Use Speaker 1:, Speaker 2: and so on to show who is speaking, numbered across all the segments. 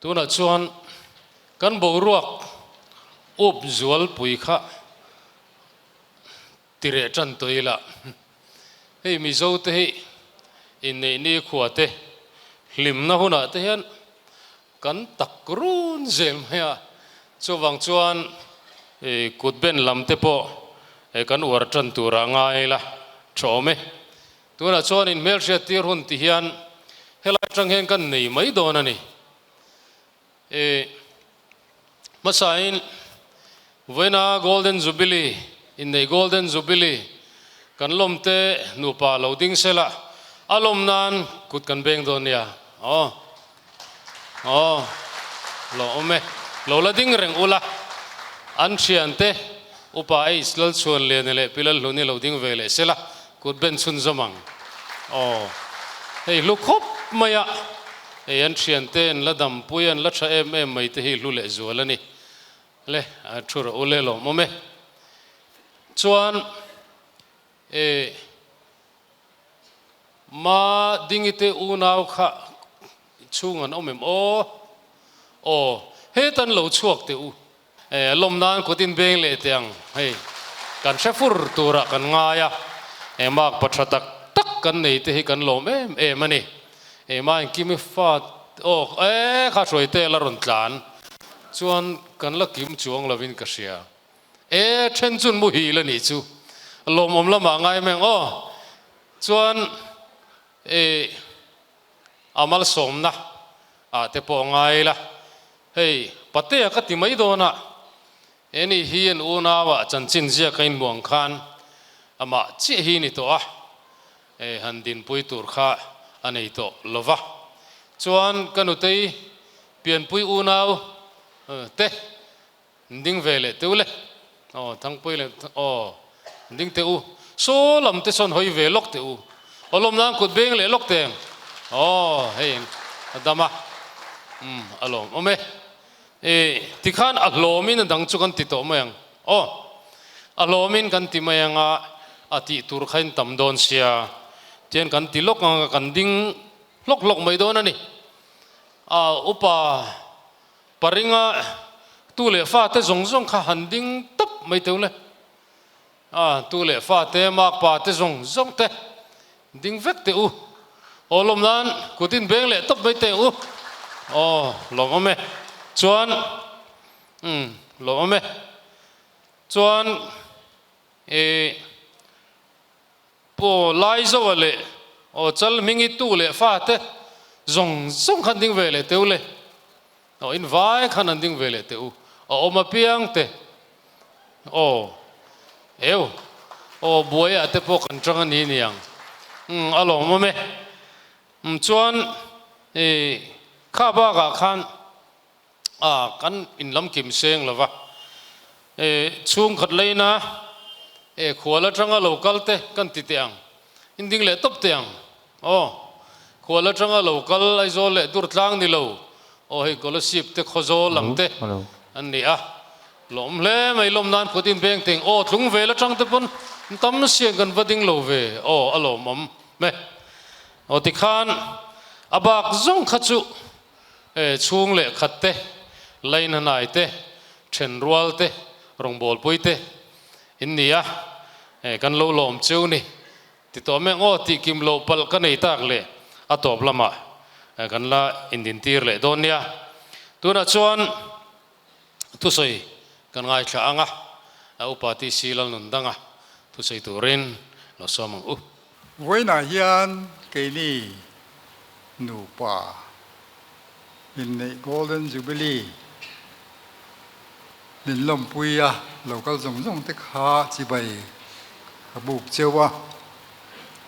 Speaker 1: Tunah chuan kan boruak up zualpui kha tireh tan tawh ila, hei Mizo te hi inneih nikhua te hlimna hunah te hian kan tak run zel mai a, chuvang chuan kut ben lam te pawh kan uar tan turah ngai ila tha awm e. Tunah chuan in hmelhriat tir hun ti hian helai atang hian kan nei mai dawn a ni. E hmasain vawiina Golden Jubilee, inneih Golden Jubilee kan lawmte nupa lo ding sela a lawm nan kut kan beng dawn nia. Aw aw lo awm e, lo la ding reng ula an thiante Upa H Lalchhuanliana leh Pi Lalhluni lo ding ve leh sela kut ben chhunzawm ang. Aw hei hlu khawp mai a, hei an thiante an la dampui an la tha em em mai te hi hlu leh zual a ni. Le a thu rawh u le lawmawm e. Chuan e Ma Dingite unau kha chhung an awm em aw? Aw hetan lo chhuak teh u. E lawm nan kut in beng leh teh ang hei kan hre fur turah kan ngai a, e mark pa tha tak tak kan nei te hi kan lawm em em a ni. E ma engkim i fa aw e kha hruai te la rawn tlan chuan kan la kim chuang lovin ka hria. E then chun muhil a nih chu lawmawm lamah ngai meng aw chuan e a malsawmna ah te pawh ngai la hei patea ka ti mai dawn a he ni hi an unau ah chanchin ziak a inhmuh ang khan amah chiah hi ni tawh a e han dinpui tur kha a nei tawh lova chuan ka nutei pianpui unau te Ding ve leh teu le. Aw Thangpui leh aw ding teh u. Saw lam te sawn hawi ve lawk teh u. Aw lawm nan kut beng leh lawk teng. Aw hei a dam a. Umm a lawm awm e. E tikhan a hlawmin a dang chu kan ti tawh mai ang. Aw a hlawmin kan ti mai ang a, a tih tur kha in tam dawn sia. Tian kan ti lawk ang a kan ding hlawk hlawk mai dawn a ni. A upa Paringa tu leh fate zawng zawng kha han ding tawp mai teu le. A tu leh fate, makpa te zawng zawng te ding vek teh u. Aw lawm nan kut in beng leh tawp mai teh u. Aw lawm awm e. Chuan umm lawm awm e. Chuan e Pu Laizoa leh aw Chal Hmingi tu leh fate zawng zawng khan ding ve leh teh u le. Aw in vai khan an ding ve leh teh u. A awm apiang te aw eu aw buaiah te pawh kan tang a ni niang. Umm a lawmawm e. Umm chuan i kha bakah khan a kan inlam kim seng lo va, e chhungkhat leina e khual atanga lo kal te kan ti teh ang, in ding leh tawp teh ang aw, khual atanga lo kal Aizawl leh Durtlang ni lo aw hei Kolasib te Khawzawl ang te an ni a, lawm hle mai lawm nan kut in beng teng aw tlung vel atang te pawn tam siang kan va ding lo ve aw a lawmawm e aw tikhan a bak zawng kha chu E chhung leh khat te, laina nai te, then rual te, rawngbawlpui te in ni a, e kan lo lawm cheu ni ti tawh mek aw tih kim loh palh ka nei tak leh a tawp lamah kan la indintir leh dawn nia. Tunah chuan thusawi kan ngaithla ang a, Upa TC Lalnundanga thusawi turin lo sawm ang u.
Speaker 2: Vawiinah hian keini nupa inneih Golden Jubilee min lawmpui a, lo kal zawng zawng te kha chibai ka buk cheu a,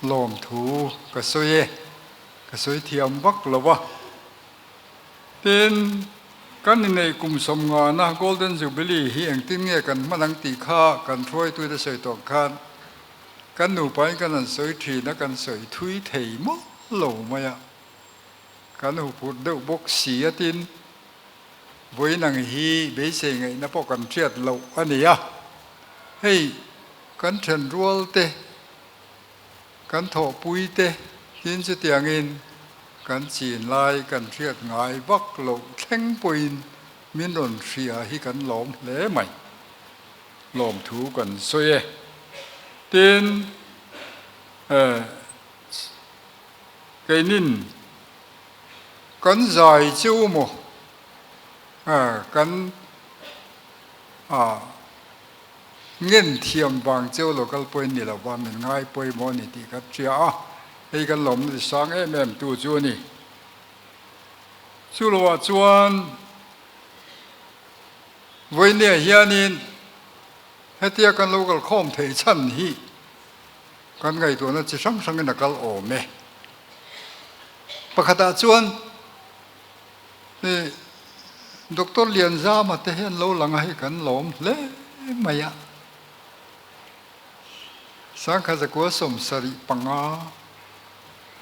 Speaker 2: lawmthu ka sawi e, ka sawi thiam vak lo a. Tin, kan inneih kum sawmngana Golden Jubilee hi engtin nge kan hman ang tih kha kan hruaitute sawi tawh khan Kan nupain kan han sawi thin a, kan sawi thui thei mawlh lo mai a, kan huphurh deuh bawk si a tin, vawiin ang hi beisei ngaihna pawh kan hriat loh a ni a, hei kan thenrual te, kan thawhpui te tin chutiangin Kan chin lai kan hriat ngai vak loh thleng pawhin min rawn hria hi kan lawm hle mai. Lawmthu kan sawi e. Tin, keinin kan zai chu maw kan ngen thiam vang cheu lo kal pawhin ni lo va, min ngai pawimawh a ni tih ka hria a, hei kan lawmna ti sang em em tu chu a ni. Chu loah chuan vawinia hianin hetia kan lo kal khawm thei chhan hi kan ngaihtuahna chi hrang hrangin a kal awm e. Pakhatah chuan I Doctor Lianzama te hian lo lang a hei kan lawm hle mai a. Sangkha zakua 75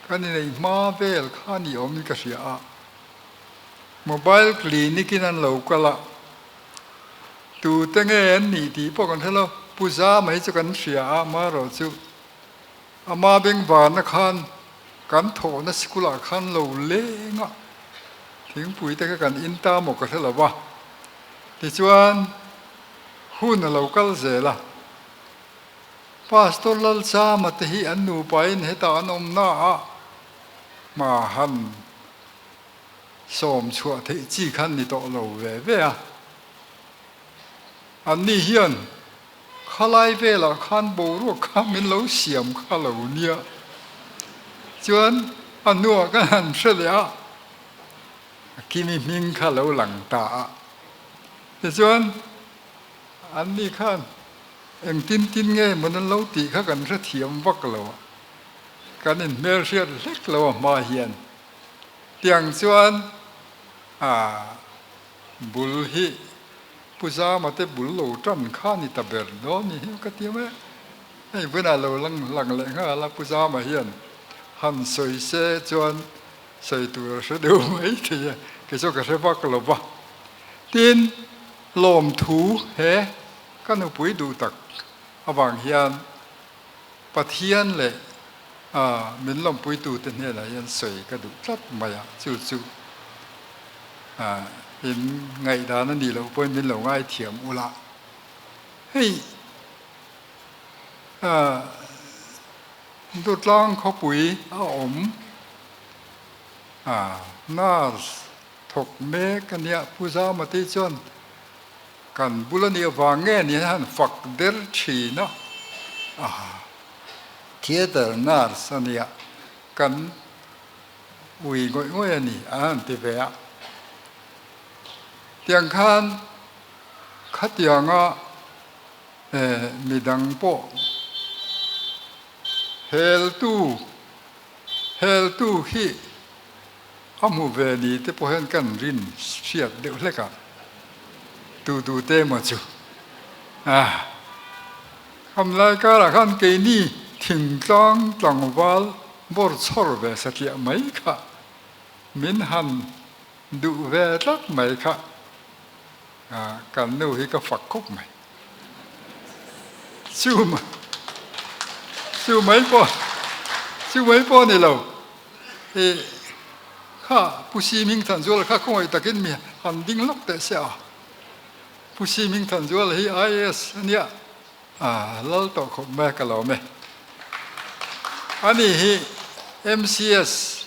Speaker 2: kan inei hma vel kha ni awmin ka hria a. Mobile clinic in an lo kal a, tute nge an nih tih pawh kan hre lo, Pu Zama hi chu kan hria a, amaherawhchu Ama bengvarna khan kan thawhna sikulah khan lo leng a, thingpui te kha kan in ta maw ka hre lo va. Tichuan hun a lo kal zel a, Pastor Lalchama te hi an nupain hetah an awm na a, hma han sawm chhuah theih chi khan ni tawh lo ve ve a. Anni hian Khalai velah khan boruak kha min lo siam kha lo nia. Chuan a hnuah ka han hre leh a, Kimi hming kha lo lang ta a. Tichuan anni khan engtin tin nge mawn an lo tih kha kan hrethiam vak lo a, kan inhmelhriat hlek lo a hma hian. Tiang chuan ah bul hi Pu Zama te bul lo tan kha ni ta ber dawn ni hi ka ti mai a, hei bunah lo lang lang leh nghal a Pu Zama hian han sawi se chuan sawi tur a hre deuh mai thei a, kei chu ka hre vak lo va. Tin, lawmthu he ka nupui duh tak avang hian Pathian leh min lawmpuitute hnenah hian sawi ka duh tlat mai a, chu chu in ngaihdan a nih loh pawhin min lo ngaithiam ula. Hei Dutlang khawpui a awm nurse thawk mek a nia, Pu Zamati chuan Kan bul a nih avang nge ni han fak der thin a, aha, theatre nurse a nia, kan ui ngawih ngawih a ni a han ti ve a. Tiang khan khatianga midang pawh heltu heltu hi A hmu ve ni te pawh hian kan rin hriat deuh hlek a, tu tu te emaw chu a Khamlai karah khan keini thingtlang tlangval bawr chhawr ve satliah mai kha min han duh ve tlat mai kha kan nu hi ka fak khawp mai. Chu chu mai pawh chu mai pawh a ni lo. I kha Pu Si Ming Thanzuala kha khawngaih takin mi han ding lawk teh se a. Pu Si Ming Thanzuala hi IAS a nia, a lal tawh khawp mai a ka lawm e. Ani hi MCS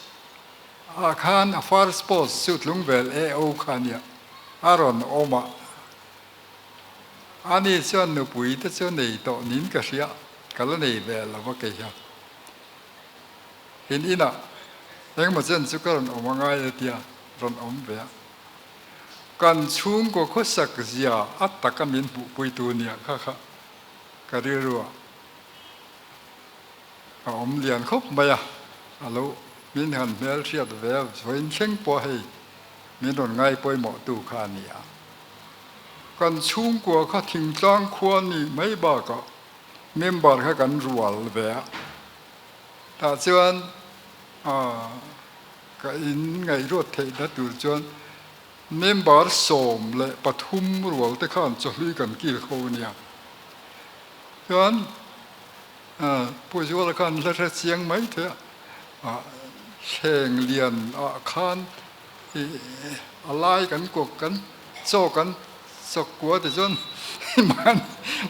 Speaker 2: ah khan a first post chu tlungvel AO kha a nia, a rawn awm a. Ani chuan nupui te chu nei tawh niin ka hria, ka la nei ve lo va kei hian. In inah engmaw chen chu ka rawn awm a ngai e tia rawn awm ve a. Kan chhungkaw khawsak zia a taka min hmuhpuitu nia kha kha ka rilru ah a awm lian khawp mai a, a lo min han hmelhriat ve a, vawiin thleng pawh hei min rawn ngai pawimawhtu kha a ni a. Kan chhungkua kha thingtlang khua ni mai bakah member kha kan rual ve a. Tah chuan ka in ngaihruat theihna tur chuan member 13 rual te khan chawhlui kan kil kho a nia. Chuan Pu Zuala khan hla hre chiang mai thei a, Thleng lian ah khan i a lai kan kuak kan chaw kan chawk kua ti chuan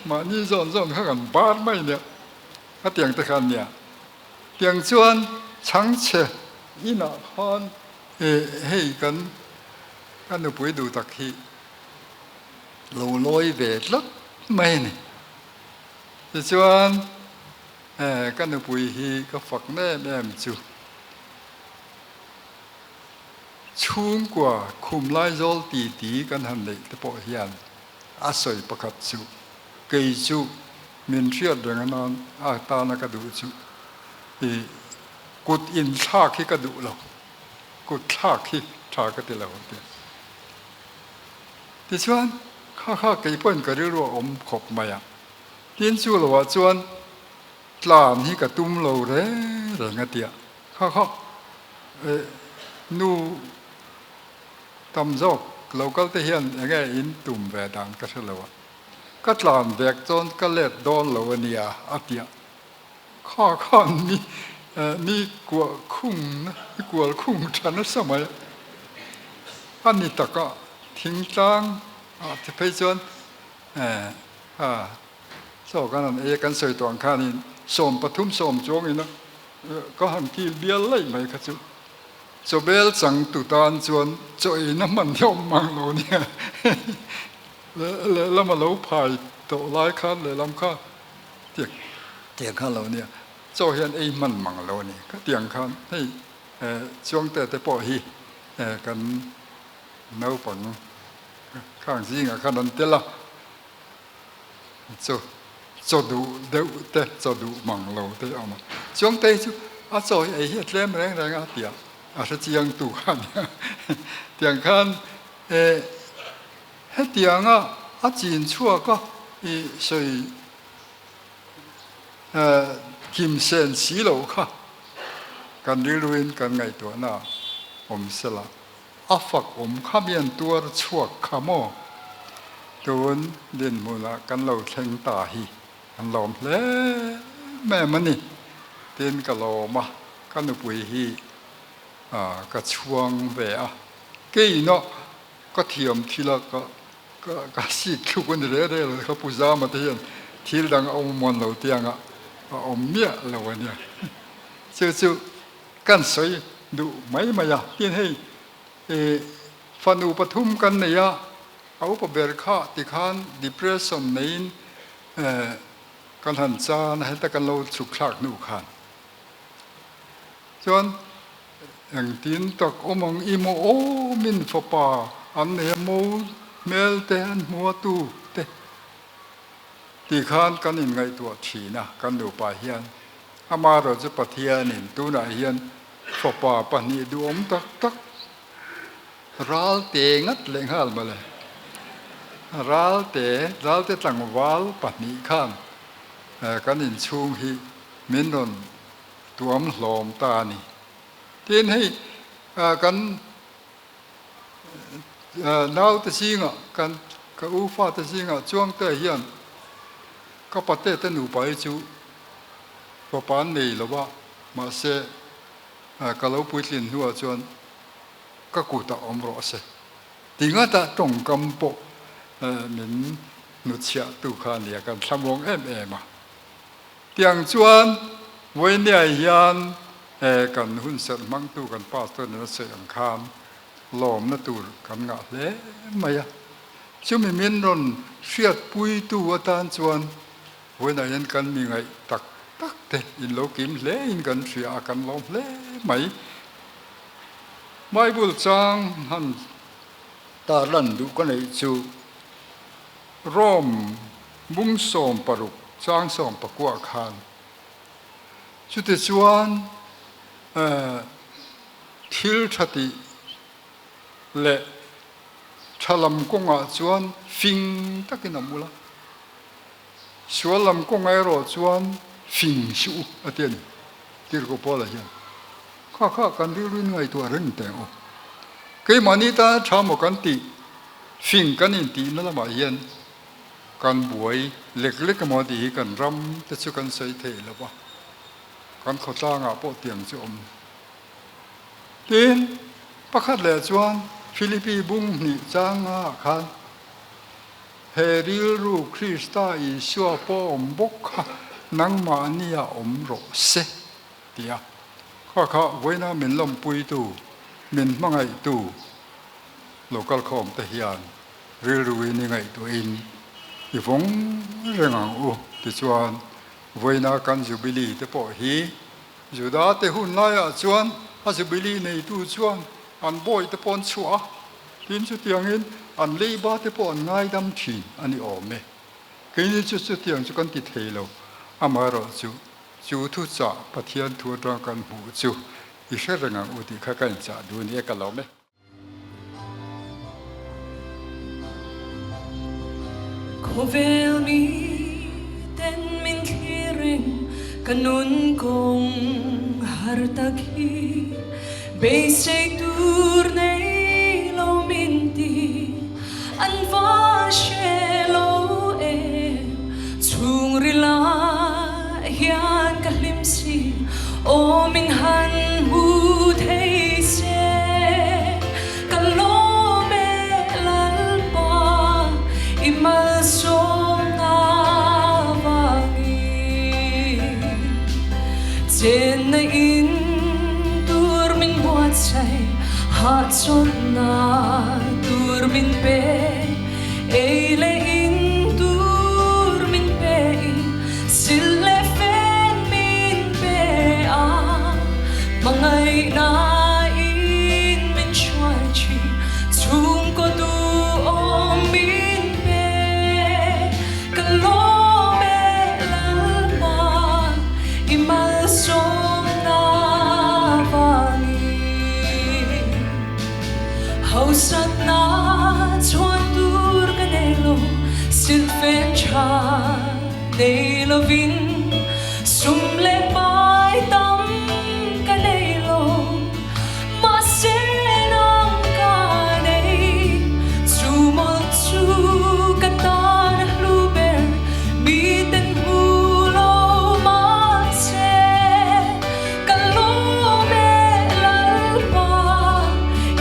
Speaker 2: mahni zawn zawn kha kan bar mai nia a tiang te khan nia. Tiang chuan chhangchhe inah khan i hei kan ka nupui duh tak hi lo lawi ve tlat mai a ni. Tichuan ka nupui hi ka fak em em chu. Chhungkua khum laizawl ti ti kan han neih te pawh hian a sawi pakhat chu kei chu min hriat reng anan a tana ka duh chu i kut inthlak hi ka duh lo, kut thlak hi tha ka ti lo a ti. Tichuan kha kha kei pawhin ka rilru a awm khawp mai a, tin chu loah chuan tlan hi ka tum lo reng reng a ti a. Kha kha nu tam zawk lo kal te hian eng nge in tum ve dan ka hre lo a, ka tlan vek chuan ka let dawn lo a nia a ti a, kha khan mi mi kuah khung mi kual khung tha nasa mai a, a ni taka thingtlang ah te phei chuan kha chaw kan han ei a kan sawi tawh ang khanin 13 chuangin a Ka han kil bial laih mai kha chu chawbel chang tu tan chuan chaw eina hman hi a awm mang lo nia. Lehlam a lo phai tawh lai khan lehlam kha tiang khan lo nia. Chaw hian ei hman mang lo a ni. Ka tiang khan hei Chuangte te pawh hi kan naupang khang zingah khan an tel a. Chaw chaw duh deuh te, chaw duh mang lo te a awm a. Chuangte hi chu a chaw hi ei hi a tlem reng reng a tia a hre chiang tu kha a nia. Tiang khan eh hetianga a chin chhuak a i sawi eh kim sen si loh kha kan rilruin kan ngaihtuahna awm sela. A fak awm kha mian tuar chhuak kha maw? Tun dinhmunah kan lo thleng ta hi kan lawm hle em a ni tiin ka lawm a, ka nupui hi ka chhuang ve a, keinah ka thiam thil a ka ka sik thluk a ni reh reh lo kha Pu Zama te hian thil dang a awm muan lo tiangah a awm miah lo a nia. Chu chu Kan sawi duh mai mai a, tin hei i fanu pathum kan nei a, a upa ber kha tikhan depression neiin kan han chan a, heta kan lo chhuk thlak hnu khan chuan engtin tak awm ang i maw aw min fapa an nei a mo hmel te an hmu a tu te tikhan kan inngaihtuah thin a kan nupa hian. Amaherawh chu Pathianin tunah hian fapa pahnih duhawm tak tak ralte ngat leh nghal mawle. Ralte, ralte tlangval pahnih khan kan inchhung hi min rawn tuam hlawm ta a ni. Tin hei kan naute zingah, kan ka u fate zingah Chuangte hian ka pate te nupa hi chu Fapa an nei lo a, mahse ka lo puitlin hnuah chuan ka kutah awm rawh se. Ti ngata tawngkam pawh min hnutchhiahtu kha a nia, kan thlamuang em em a. Tiang chuan Vawinia hian kan hunserh hmangtu kan pastor nen a sawi ang khan lawmna tur kan ngah hle mai a. Chumi min rawn hriatpuitu atan chuan Vawiinah hian kan mi ngaih tak tak te in lo kim hle in kan hria a, kan lawm hle mai. Bible chang han tarlan duh ka neih chu Rome bung 60 chang 19 khan chutichuan thil tha tih leh tha lam kawngah chuan fing takin a mul a. Sual lam kawng erawh chuan fing suh u a ti a ni. Tirhkoh Paula hian kha kha kan rilruin ngaihtuah reng teh ang aw. Keimahni tana tha maw kan tih, fing kan intihna lamah hian kan buai lek lek emaw tih hi kan ram te chu kan sawi thei lo va, kan khawtlangah pawh tiang chu awm. Tin, pakhat leh chuan Philippi bung hnih changa ah khan he rilru Krista Isua pawh awm bawk kha nangmahni ah awm rawh se ti a. Kha kha vawiina min lawmpuitu, min hmangaihtu local khawm te hian rilruin i ngaihtuahin i vawng reng ang u. Tichuan, vawiina kan Jubilee te pawh hi Juda te hun laiah chuan a Jubilee neitu chuan an bawi te pawh an chhuah a, tin chutiangin an leiba te pawh an ngaidam thin a ni awm e. Keini chu chutiang chu kan ti thei lo, amaherawh chu chu thuchah Pathian thu atanga kan hmuh chu i hre reng ang u tih kha ka inchah duh a ni e, ka lawm e.
Speaker 3: Khawvel mi ten min thlir reng ka nun kawng har tak hi beisei tur nei lo min ti an va hre lo em chhungril ah hian ka hlim si Aw min han hmu thei se, ka lawm e Lalpa, i malsawmna vangin. Chenna in tur min buatsaih, hahchawlhna tur min pe, ei leh in tur min pe i, Sil leh fen min pe a, hmangaihna in min hruai thin, chhungkaw duhawm min pe. Ka lawm e Lalpa, i malsawmna vangin. Hausatna chhuan tur ka nei lo, silhfen tha. Nei lovin sum leh pai tam ka nei lo, mahse nang ka nei. Chu mawlh chu ka tan a hlu ber, miten hmu lo mahse ka lawm e Lalpa,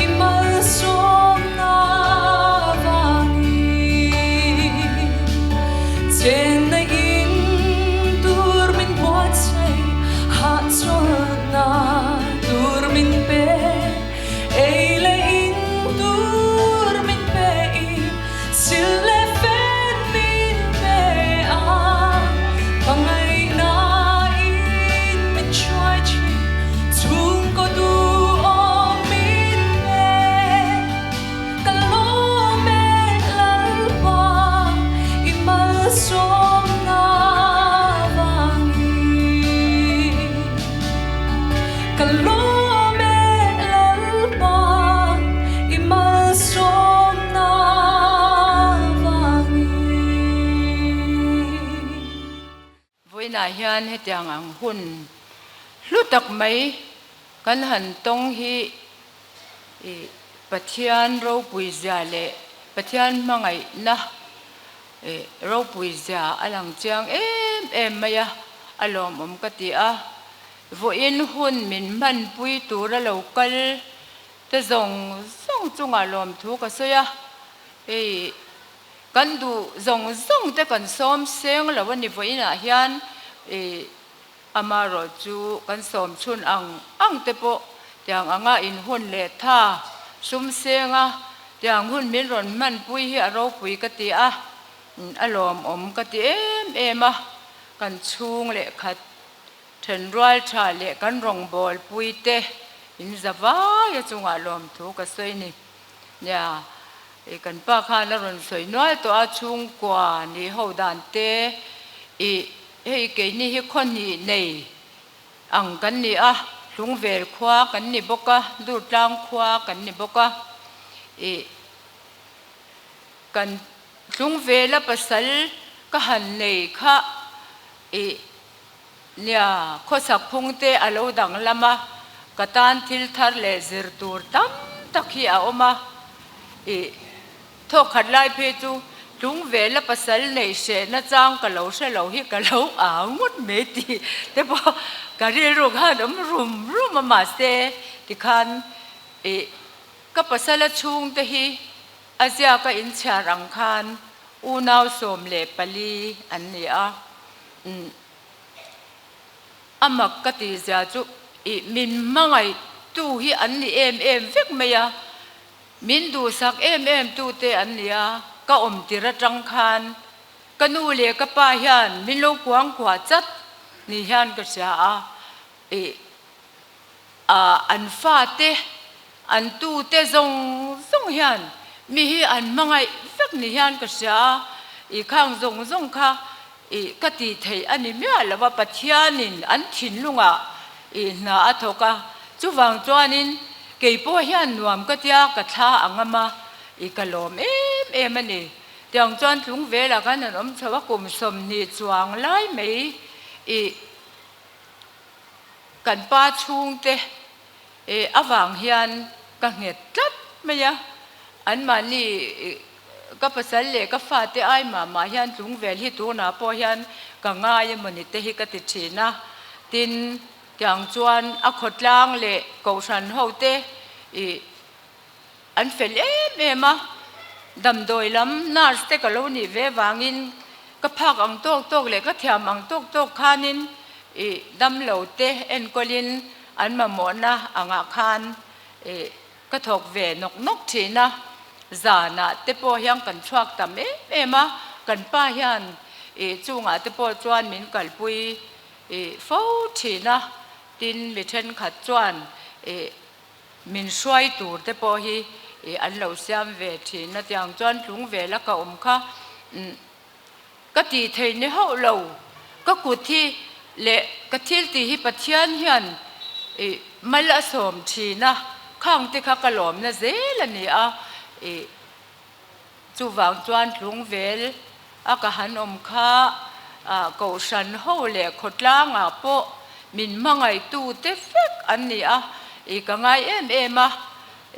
Speaker 3: i malsawmna vangin. Chenna in tur min buatsaih, hahchawlhna tur min pe, ei leh in tur min pe i sil leh fen min pe a, hmangaihna in min hruai thin, chhungkaw duhawm min pe. Ka lawm e Lalpa i malsawmna vangin. Ka lawm e Lalpa i malsawmna vangin.
Speaker 4: Vawiinah hian hetiang ang hun hlu tak mai kan han tawng hi ih Pathian ropui zia leh Pathian hmangaihna ih ropui zia a lang chiang em em mai a, a lawmawm ka ti a. Vawiin hun min hmanpui tura lo kal te zawng zawng chungah lawmthu ka sawi a, hei Kan duh zawng zawng te kan sawm seng lo a ni vawiinah hian i amarawh chu kan sawm chhun ang ang te pawh tiang anga in hun leh tha sum seng a, tiang hun min rawn hmanpui hi a ropui ka ti a, a lawmawm ka ti em em a, kan chhung leh khat thenrual tha leh kan rawngbawlpui te in za vai a chungah lawmthu ka sawi ni. Nia, i kan pa khan a rawn sawi nual tawh a, chhungkua ni ho dan te i hei keini hi khawhnih nei ang kan ni a, Hlungvel khua kan ni bawk a, Durtlang khua kan ni bawk a, i kan Hlungvela pasal ka han nei kha i Nia, khawsak phung te a lo danglam a, ka tan thil thar leh zir tur tam tak hi a awm a. Ih, thawk khat lai phei chu tlung ve la pasal nei hrehna chang ka lo hre lo hi ka lo au ngawt mai tih te pawh ka rilru khan awm rum rum a mahse tikhan. I ka pasala chhungte hi a ziaka inchhiar ang khan unau 14 an ni a. Umm a mak ka tih zia chu i min hmangaihtu hi an ni em em vek mai a, min duhsak em em tute an ni a, ka awm tir atang khan ka nu leh ka pa hian min lo kuangkuah chat ni hian ka hria a, i A an fate, an tute zawng zawng hian mi hi an hmangaih vek ni hian ka hria a, i khang zawng zawng kha i ka tih theih a ni miah lo a, Pathianin an thinlungah i hna a thawk a, chuvang chuanin kei pawh hian nuam ka tia ka thla a ngam a, i ka lawm em em a ni. Tiang chuan tlung velah khan an awm chho a, kum 20 chuang lai mai i Kan pa chhungte avang hian ka nghet tlat mai a, anmahni ka pasal leh ka fate ai mah mah hian tlungvel hi tunah pawh hian ka ngai emawni te hi ka ti thin a, tin tiang chuan a khawtlang leh kohhran hote ih An fel em em a, damdawi lam nurse te ka lo nih ve vangin ka phak ang tawk tawk leh ka thiam ang tawk tawk khanin ih damlo te enkawlin an mamawhna angah khan ih ka thawk ve nawk nawk thin a, zanah te pawh hian kan chhuak tam em em a, kan pa hian ih chungah te pawh chuan min kalpui ih fo thin a, tin mi thenkhat chuan ih Min hruai tur te pawh hi an lo siam ve thin a, tiang chuan tlung vel a ka awm kha ka tih thei ni hauh lo, ka kut hi leh ka thil tih hi Pathian hian mal a sawm thin a, khang te kha ka lawmna zel a ni a, Chuvang chuan tlungvel a ka han awm kha Kohhran ho leh khawtlangah pawh min hmangaihtu te vek an ni a, i ka ngai em em a,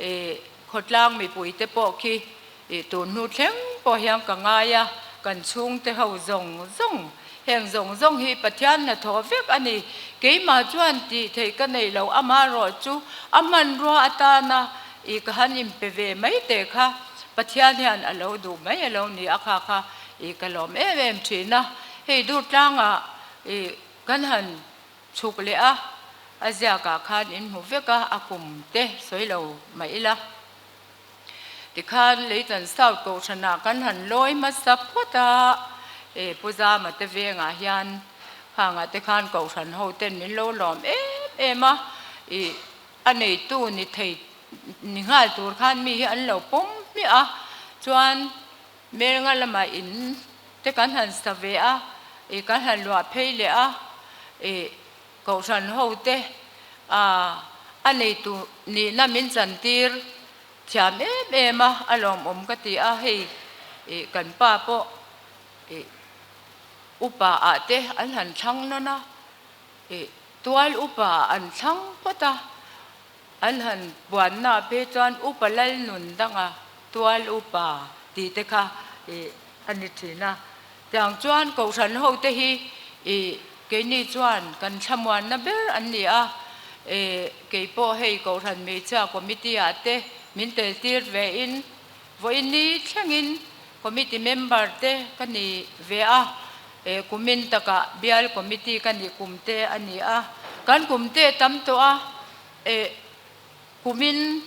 Speaker 4: i khawtlang mipui te pawh khi i tun hnu thleng pawh hian ka ngai a, kan chhungte ho zawng zawng heng zawng zawng hi Pathian hnathawh vek a ni, keimah chuan tih theih ka neih loh amaherawh chu a hmanrua atana I ka han inpe ve mai teh kha Pathian hian a lo duh mai a lo ni a kha kha i ka lawm em em thin a, hei Durtlangah i kan han chhuk leh a, a ziakah khan in hmu vek a, a kum te sawi lo mah ila. Tikhan Leitan South Kohhranah kan han lawi hmasa phawt a, e Pu Zama te vengah hian khangah te khan Kohhran ho ten min lo lawm em em a, i A neitu ni thei ni nghal tur khan mi hi an lo pawm hmiah a, chuan Melnga lamah in te kan han sa ve a, ih kan han luah phei leh a, ih Kohhran ho te a neitu nihna min chantir thiam em em a, a lawmawm ka ti a, hei ih kan pa pawh ih upa ah te an han thlang nawn a, ih Tual upa an thlang phawt a, an han buanna phei chuan upa lal nun danga tual upa tih te kha ih a ni thin a. Tiang chuan Kohhran ho te hi ih keini chuan kan thlamuanna ber an ni a, ih kei pawh hei Kohhran Hmeichhia Committee ah te min tel tir ve in vawiin ni thlengin Committee member te ka ni ve a, E kumin takah bial committee ka nih kum te a ni a, kan kum te tam tawh a, e kumin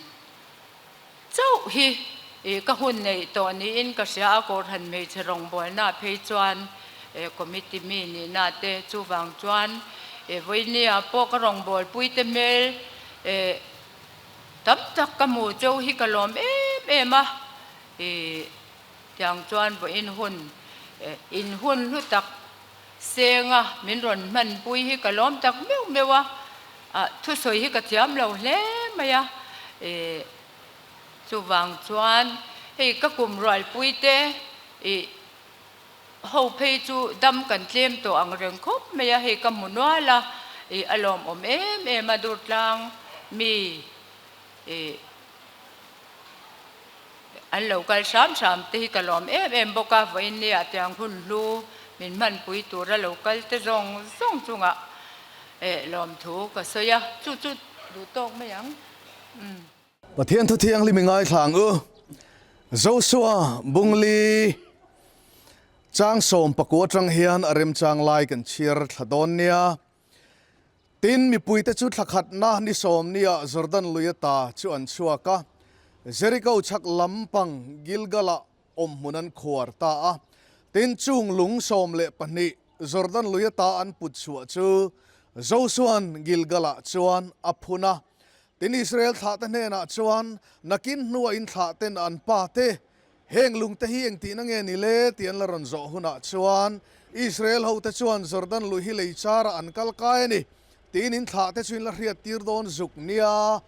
Speaker 4: chauh hi e ka hun neih tawh niin ka hria a, Kohhran hmeichhe rawngbawlna phei chuan e committee mi nihna te chuvang chuan e vawinia pawh ka rawngbawlpui te hmel e tam tak ka hmu cheu hi ka lawm em em a, e. Tiang chuan vawiin hun in hun hlu tak senga min rawn hmanpui hi ka lawm tak meuh meuh a, thusawi hi ka thiam lo hle mai a, chuvang chuan hei ka kum rualpui te ih ho phei chu dam kan tlem tawh ang reng khawp mai a, hei ka hmu nual a, ih a lawmawm em em a Durtlang mi ih. An lo kal hram hram te hi ka lawm em em bawk a, vawiin nia tiang hun hlu min hmanpui tura lo kal te zawng zawng chungah eh lawmthu ka sawi a, chu chu duh tawk mai ang. Umm.
Speaker 5: Pathian thu thianghlim i ngaithla ang u. Joshua Bungli chang 19 atang hian a remchang lai kan chhiar thla dawn nia. Tin, mipuite chu thla khatna ni sawmnia Jordan lui ata chu an chhuak a, Jeriko chhak lampang Gilgal-ah awm hmun an khuar ta a. Tin, chung lung 12 Jordan lui ata an put chhuah chu Josua'n Gilgal-ah chuan a phun a. Tin, Israel thlahte hnenah chuan, Nakin hnuah in thlahten an pate, Heng lungte hi engtihna nge ni le? tih an la rawn zawh hunah chuan Israel hote chuan Jordan lui hi lei charah an kal kai a ni tiin in thlahte chu in la hriat tir dawn zuk nia.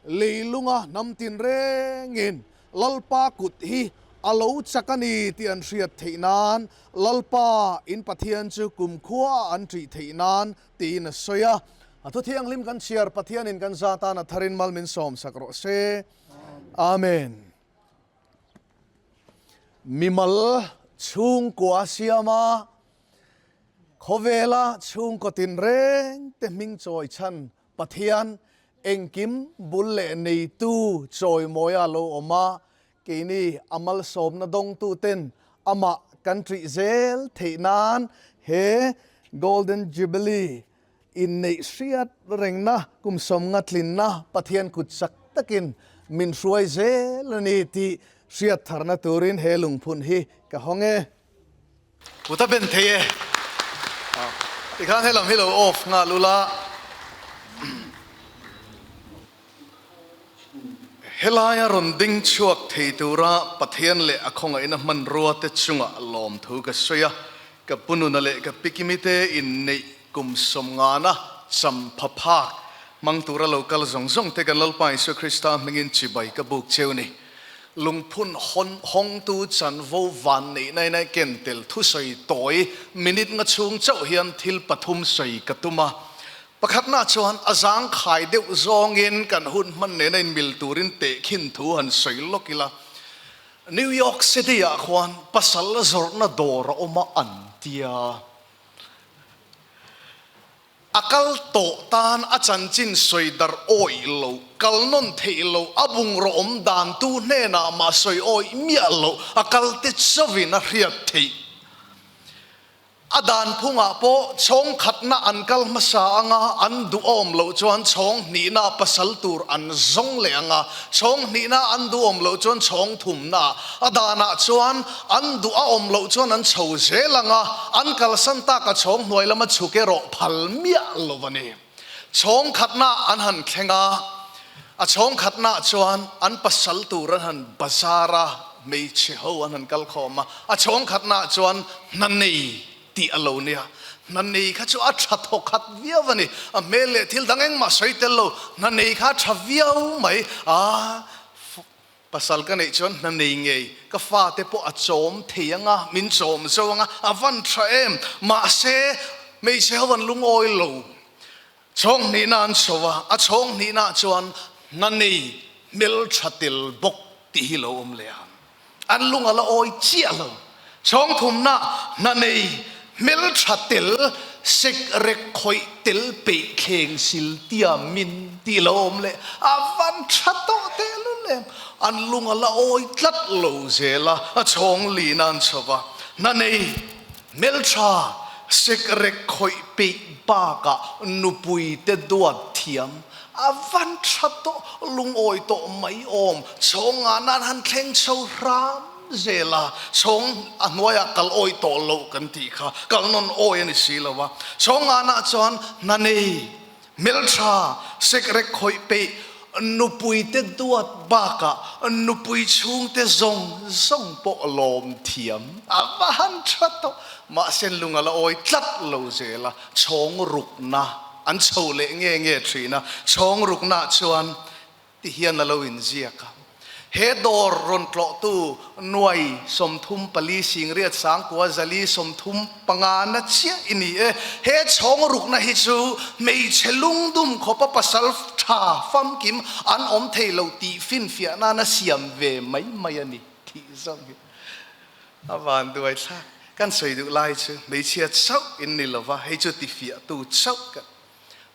Speaker 5: Leilunga hnam tin rengin Lalpa kut hi a lo chak a ni tih an hriat theih nan Lalpa in Pathian chu kumkhua an ṭih theih nan tiin a sawi a. A thu thianghlim kan chhiar Pathianin kan za tan a tharin mal min sawmsak rawh se. Amen. Mimal chhungkua siama khawvela chhungkaw tinreng te hming chawi chhan Pathian engkim bul leh neitu chawimawia lo awm a, keini a malsawmna dawngtuten amah kan ṭih zel theih nan he Golden Jubilee Inneih hriat rengna kum 50 tlinna Pathian kut chak takin min hruai zel a ni tih hriat tharna turin he lungphun hi ka hawng e.
Speaker 6: Kut a ben thei e. Tikhan helam hi lo off nghal ula. Helaia rawn ding chhuak thei tura Pathian leh a khawngaihna hmanrua te chungah lawmthu ka sawi a, ka pu nuna leh ka pikimi te inneih kum 50na cham pha phak hmang tura lo kal zawng zawng te kan Lalpa Isua Krista hmingin chibai ka buk cheu ni. Lungphun hawn hawngtu chanvo van neihna in a ken tel thusawi tawi minute nga chhung chauh hian thil pathum sawi ka tum a. Pakhatna chuan a zangkhai deuh zawngin kan hun hman nena inmil turin tehkhin thu han sawi lawk ila. New York City-ah khuan pasal zawrhna dawr a awm a an tia. A kal tawh tan a chanchin sawi darh awih lo, kal nawn theih lo, a bungraw awm dan tu hnenah mah sawi awih miah lo, a kal te chauhin a hriat theih. A dan phungah pawh chhawng khatna an kal hmasa anga an duhawm loh chuan chhawng hnihna pasal tur an zawng leh anga, chhawng hnihna an duhawm loh chuan chhawng thumna a danah chuan an duh a awm loh chuan an chho zel anga, an kalsan tak a chhawng hnuai lama chhuk erawh phal miah lo a ni. Chhawng khatna an han thleng a, a chhawng khatna chuan an pasal tur an han bazar a, hmeichhe ho an han kal khawm a, a chhawng khatna chuan hna nei tih a lo nia. Hna nei kha chu a tha thaw khat viau a ni, a hmel leh thil dang engmah sawi tel lo, hna nei kha a tha viau mai a, pasal ka neih chuan hna nei ngei ka fate pawh a chawm thei ang a, min chawm zo ang a, a van tha em, mahse hmeichhe ho an lungawi lo, chhawng hnihna an chho a, a chhawng hnihna chuan hna nei hmel tha tel bawk tih hi lo awm leh a, an lung a la awi chiah lo, chhawng thumna hna nei hmel tha tel sek rek khawih tel peih thleng sil tia min tih lo awm leh a van tha tawh teh lul em, an lung a la awi tlat lo zel a, a chhawng lin a an chho va, hna nei hmel tha sek rek khawih peih bakah nupui te duat thiam a van tha tawh lungawi tawh mai awm, chhawng ngah nan han thleng chho hram zel a, chhawng a hnuaiah kal awi tawh loh kan tih kha kal nawn awi a ni si lo a, chhawng ngahna chuan hna nei, hmeltha, sekrek khawih peih, nupui te duat bakah nupui chhungte zawng zawng pawh lawm thiam a va han tha tawh, mahse lung a la awi tlat lo zel a, chhawng rukna an chho leh nge nge thin a, chhawng rukna chuan ti hian a lo inziak a. He dawr rawn tlawhtu nuai 34 singriat sangkua zali 35 na chiah i ni e. He chhawng rukna hi chu hmeichhe lungdum khawpa pasal tha famkim an awm thei lo tih finfiah nana siam ve mai mai a ni tih zawng hi a van duai thlak. Kan sawi duh lai chu hmeichhia chauh in ni lova, hei chu tifiahtu chauh kan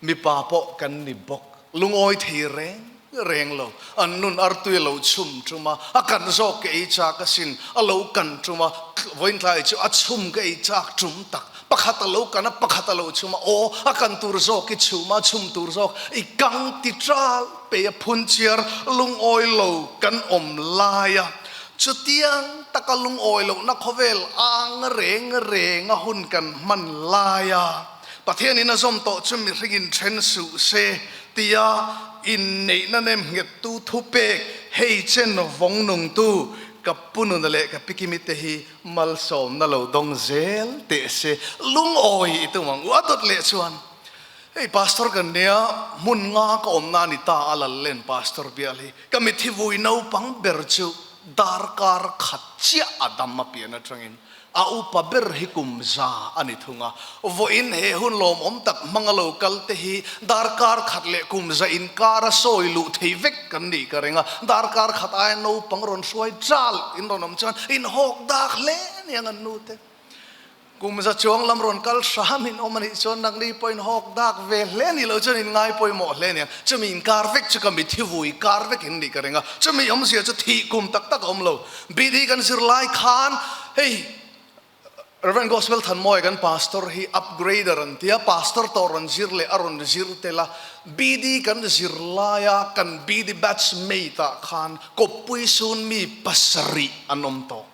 Speaker 6: mipa pawh kan ni bawk. Lungawi thei reng. reng lo. An nun artui a lo chhum tum a, a kan zawk ka ei chak asin, a lo kan tum a, vawiintlai chu a chhum ka ei chak tum tak, pakhat a lo kan a, pakhat a lo chhum a, aw a kan tur zawk i chhum a, chhum tur zawk i kang ti ṭal pei a, phunchiar lungawi lo kan awm lai a, chutiang taka lungawi lohna khawvel ang reng reng a hun kan hman lai a, Pathianin a zawm tawh chu mihringin then suh se tia inneihna nem nghettu thupek hei chen vawng nungtu ka pu nuna leh ka pi kimi te hi malsawmna lo dawng zel teh se lungawi i tum ang u. A dawt leh chuan hei pastor kan nia hmun nga ka awmna a ni ta a Lallen pastor bial hi ka mitthi vui naupang ber chu darkar khat chiah a dam a pian atangin A upa ber hi kum za a ni thung a, vawiin he hun lawmawm tak hmanga lo kal te hi darkar khat leh kum za inkar a sawi luh thei vek kan nih ka ring a, darkar khat aia naupang rawn hruai chal in rawn awm chuan in hawk dak hle aniang an nu te. Kum za chuang lam rawn kal hram in awm a nih chuan nangni pawh in hawk dak ve hle nih loh chuan in ngai pawimawh hle aniang. Chumi inkar vek chu ka mithi vui kar vek in nih ka ring a, chumi awmzia chu thih kum tak tak a awm lo. BD kan zir lai khan hei Rev. Gospel Thanmawia kan pastor hi upgrader an tia, pastor tawh rawn zir leh a rawn zir tel a, BD kan zir laia kan BD batch mate ah khan kawppui sun mi pasarih an awm tawh.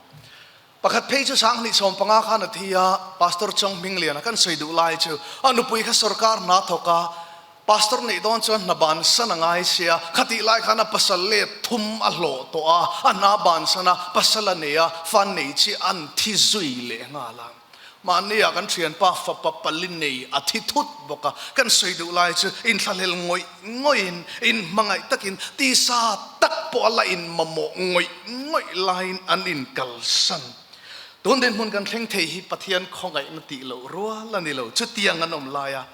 Speaker 6: Pakhat phei chu 2015 khan a thi a, Pastor Chong Hmingliana kan sawi duh lai chu a nupui kha sorkar hna thawk a, Pastor neih dawn chuan hna bansan a ngai sia, khatih lai khan a pasal let thum a hlawh tawh a, a hna bansan a, pasal a nei a, fa nei chi an thi zui leh nghal a. Mahnia kan thianpa fapa pali nei a thi thut bawk a, kan sawi duh lai chu inthlahlel ngawih ngawih in, inhmangaih takin tisa tak pawh a la inmamawh ngawih ngawih laiin an inkalsan. Tun dinhmun kan thleng thei hi Pathian khawngaihna tih loh rual a ni lo, chutiang an awm lai a.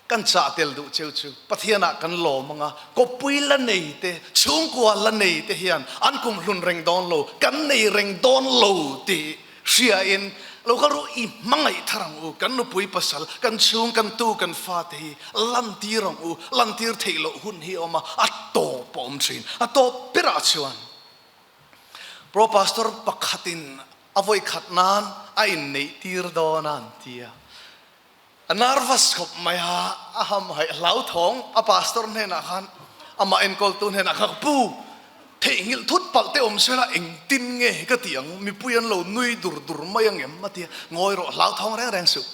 Speaker 6: Kan chah tel duh cheu chu Pathianah kan lawm ang a, kawppui la nei te, chhungkua la nei te hian an kum hlun reng dawn lo, kan nei reng dawn lo tih hriain lo kal ru i hmangaih thar ang u, kan nupui pasal, kan chhung, kan tu, kan fate hi lantir ang u, lantir theih loh hun hi a awm a, a tawp a awm thin. A tawp berah chuan Pro Pastor pakhatin a vawikhat nan a inneih tir dawn a an ti a. A nervous khawp mai a, a hamhaih hlauthawng a pastor hnenah khan amah enkawltu hnenah khan ka pu, theihnghilh thut palh te awm sela engtin nge ka ti ang, mipui an lo nui dur dur mai ang em a ti a, ngawi rawh hlauthawng reng reng suh.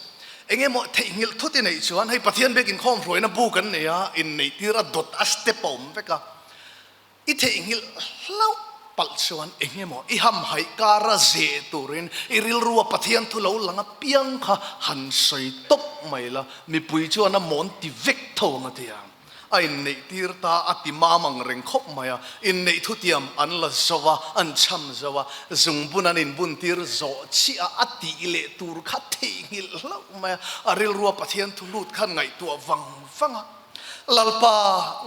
Speaker 6: Eng emaw theihnghilh thut i neih chuan hei Pathian biak inkhawm hruaina bu kan nei a, inneih tir a dawt a step a awm vek a. I theihnghilh hlauh palh chuan eng emaw i hamhaih kara zeh turin i rilrua Pathian thu lo lang apiang kha han sawi tawp mai la, mipui chuan a mawn ti vek tho ang a ti a. A inneih tir ta a ti mam ang reng khawp mai a, inneih thutiam an la zo a, an cham zo a, zungbun an inbun tir zawh chiah a, a tih leh tur kha theihnghilh hlauh mai a, a rilrua Pathian thu lut khan ngaihtuah vang vang a. Lalpa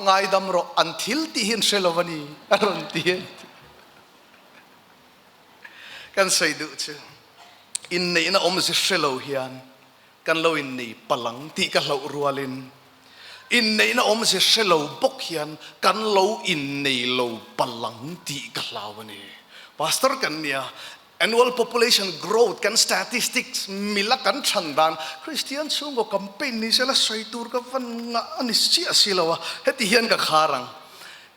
Speaker 6: ngaidam rawh an thil tih hi an hre lo a ni a rawn ti a. Kan sawi duh chu inneihna awmze hre lo hian kan lo innei palang tih ka hlauh rualin inneihna awmze hre lo bawk hian kan lo innei lo palang tih ka hlau a ni. Pastor kan nia Annual population growth kan statistics mila kan chhan dan Kristian chhungkaw campaign ni sela sawi tur ka van ngah a ni chiah si lo a, heti hian ka khar ang.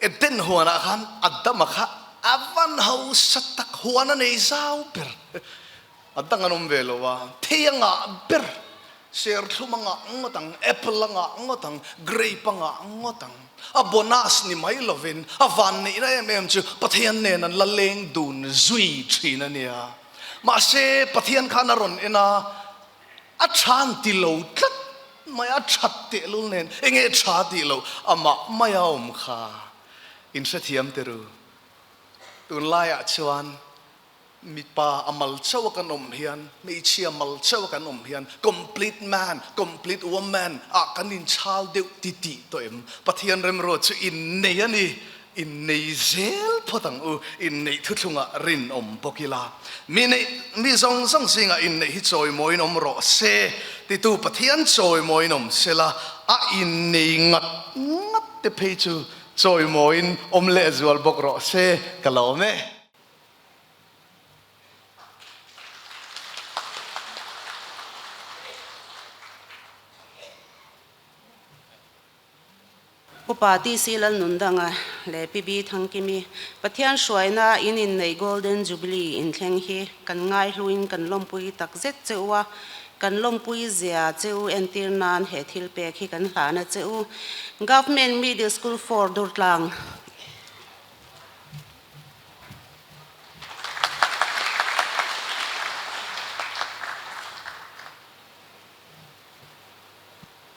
Speaker 6: Eden huanah khan Adama kha a van hausa tak huan a nei zau ber, a dang an awm ve lo a, thei a ngah ber, serthlum a ngah ngawt ang, apple a ngah ngawt ang, grape a ngah ngawt ang. A bonus ni mai lovin a vanneihna em em chu Pathian nen an la leng dun zui thin a nia. Mahse, Pathian khan a rawn en a, a tha an ti lo tlat mai, a that tehlul nen enge tha tih loh amah maia awm kha in hrethiam te ru. Tunlaiah chuan Mipa a mal chauh a kan awm hian, hmeichhia mal chauh a kan awm hian complete man, complete woman ah kan inchhal deuh ti tih tawh em? Pathian remruat chu innei a ni, innei zel phawt ang u, inneih thuthlungah rinawm bawk ila. Mi neih, mi zawng zawng zingah inneih hi chawimawiin awm rawh se titu Pathian chawimawiin awm sela, a innei ngat ngat te phei chu. chawimawiin awm lehzual bawk rawh se ka lawm e.
Speaker 7: Upa TC Lalnundanga leh Pi B Thangkimi Pathian hruaina in inneih Golden Jubilee inthleng hi kan ngaihluin kan lawmpui tak zet che u a, kan lawmpui zia che u entir nan he thil pek hi kan hlan a che u. Government Middle School for Durtlang.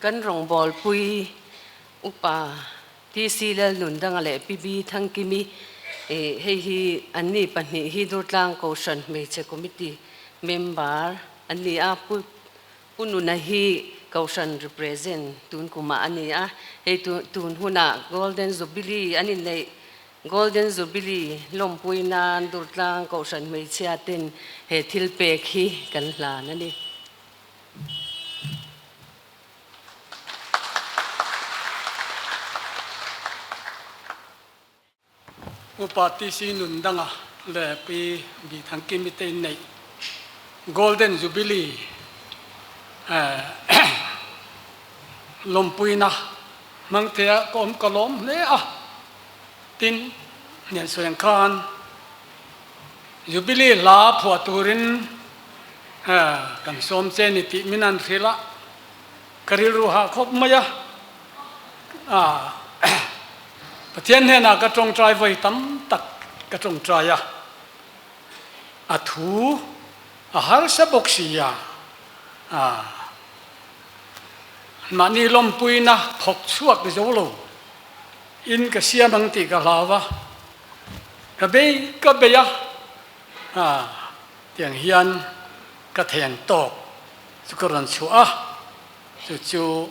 Speaker 8: Kan rawngbawlpui Upa TC Lalnundanga leh Pi B Thangkimi hei hi anni pahnih hi Durtlang Kohhran Hmeichhe Committee member an ni a, Pu Pu Nuna hi Kohhran represent tun kumah a ni a, hei tun hunah Golden Jubilee an inneih Golden Jubilee lawmpui nan Durtlang Kohhran Hmeichhia ten he thil pek hi kan hlan a ni.
Speaker 9: Upa TC Nundanga leh Pi Bi Thangkimi te inneih Golden Jubilee lawmpuina hmang thei a ka awm ka lawm hle a, tin hniansawi ang khan Jubilee hla phuah turin kan sawm che ni tih min an hrilh a, ka rilru hah khawp mai a. Pathian hnenah ka tawngtai vawi tam tak ka tawngtai a, a thu a harsa bawk si a, mahni lawmpuina phawk chhuak zo lo in ka siam ang tih ka hlau a. Ka bei ka bei a, tiang hian ka theng tawk chu ka rawn chhuah a, chu chu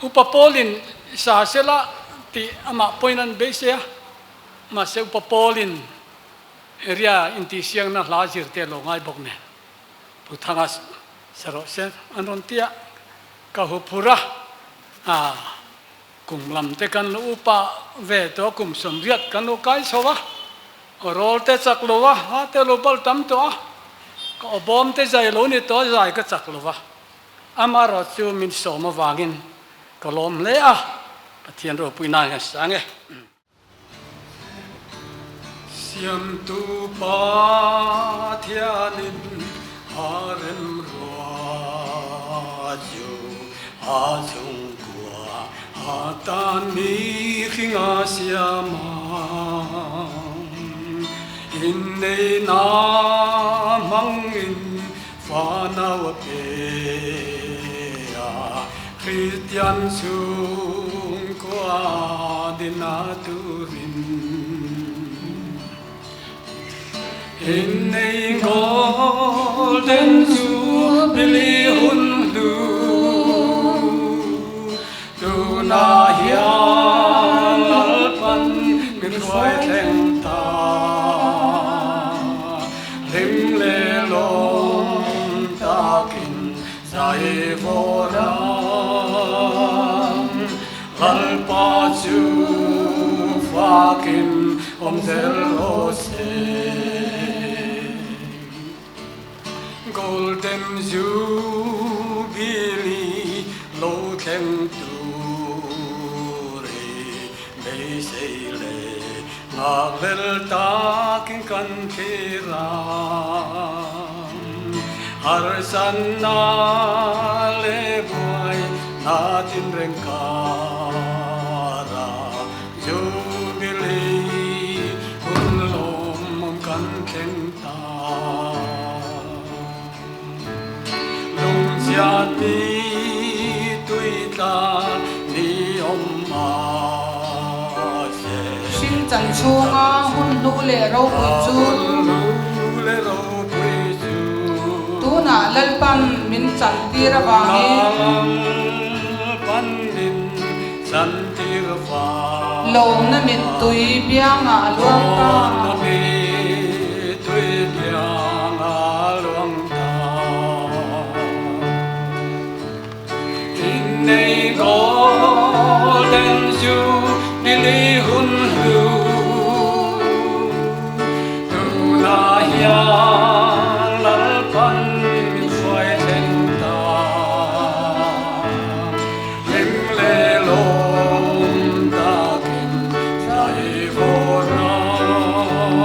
Speaker 9: Upa Paulin sa sela tih amah pawhin an beisei a, mahse Upa Paulin area intihsiakna hla zir te a lo ngai bawk nen Pu Thanga sa rawh se an rawn ti a, ka huphurh a. Kum lam te kan lo upa ve tawh a, kum 80 kan lo kai chho a, aw rawl te chak lo a, ha te lo bal tam tawh a, ka aw bawm te zai lo ni tawh a, zai ka chak lo va. Amaherawh chu min sawm avangin ka lawm hle a, Pathian ropui nan kan sang e. Siamtu Pathianin a remruat chu a chhungkua a tan mihring a siam a, inneihna hmangin fanau a pe a, Kristian chhungkua dina turin Innei Golden Jubilee hun hlu tunah hian Lalpan min hruai thleng ta hlim leh lawm takin Zai vawram Lalpa chu fakin awm zel rawh se. Golden Jubilee lo thleng tur i beisei leh nghakhlel takin kan thlir ang. Harsanna leh buai na tinreng kara Jubilee hun lawmawm kan thleng ta. Lungchhiat ni tui tla ni awm mahse.
Speaker 10: Hring chan chhunga hun hlu leh ropui chu. Tunah Lalpan min chantir avangin. Lawmna mittui biangah a luang ta.
Speaker 3: Jubilee hun hlu tunah hian Lalpan min hruai thleng ta. Hlim leh lawm takin zai vawn ang.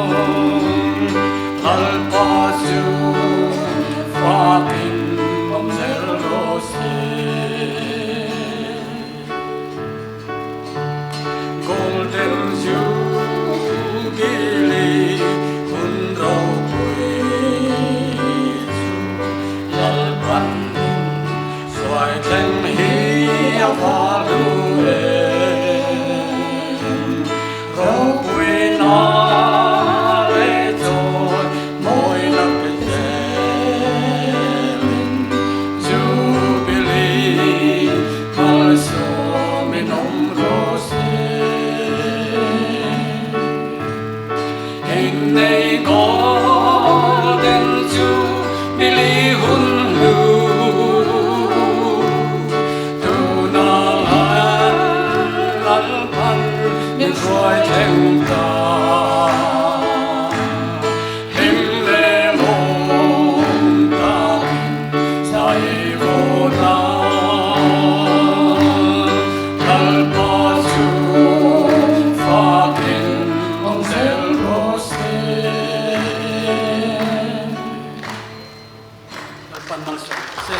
Speaker 3: Lalpa chu fakin awm zel rawh se. Golden Jubilee hun ropui chu Lalpan min hruai thleng hi a va hlu em. Ropui na leh chawi mawi la pe zelin Jubilee malsawmin awm rawh se. Innei Golden Jubilee hun hlu tunah Lalpan min hruai thleng ta. Hlim leh lawm takin zai vawn ang. Lalpa chu fakin awm zel rawh se.
Speaker 9: Lalpan malsawm rawh se.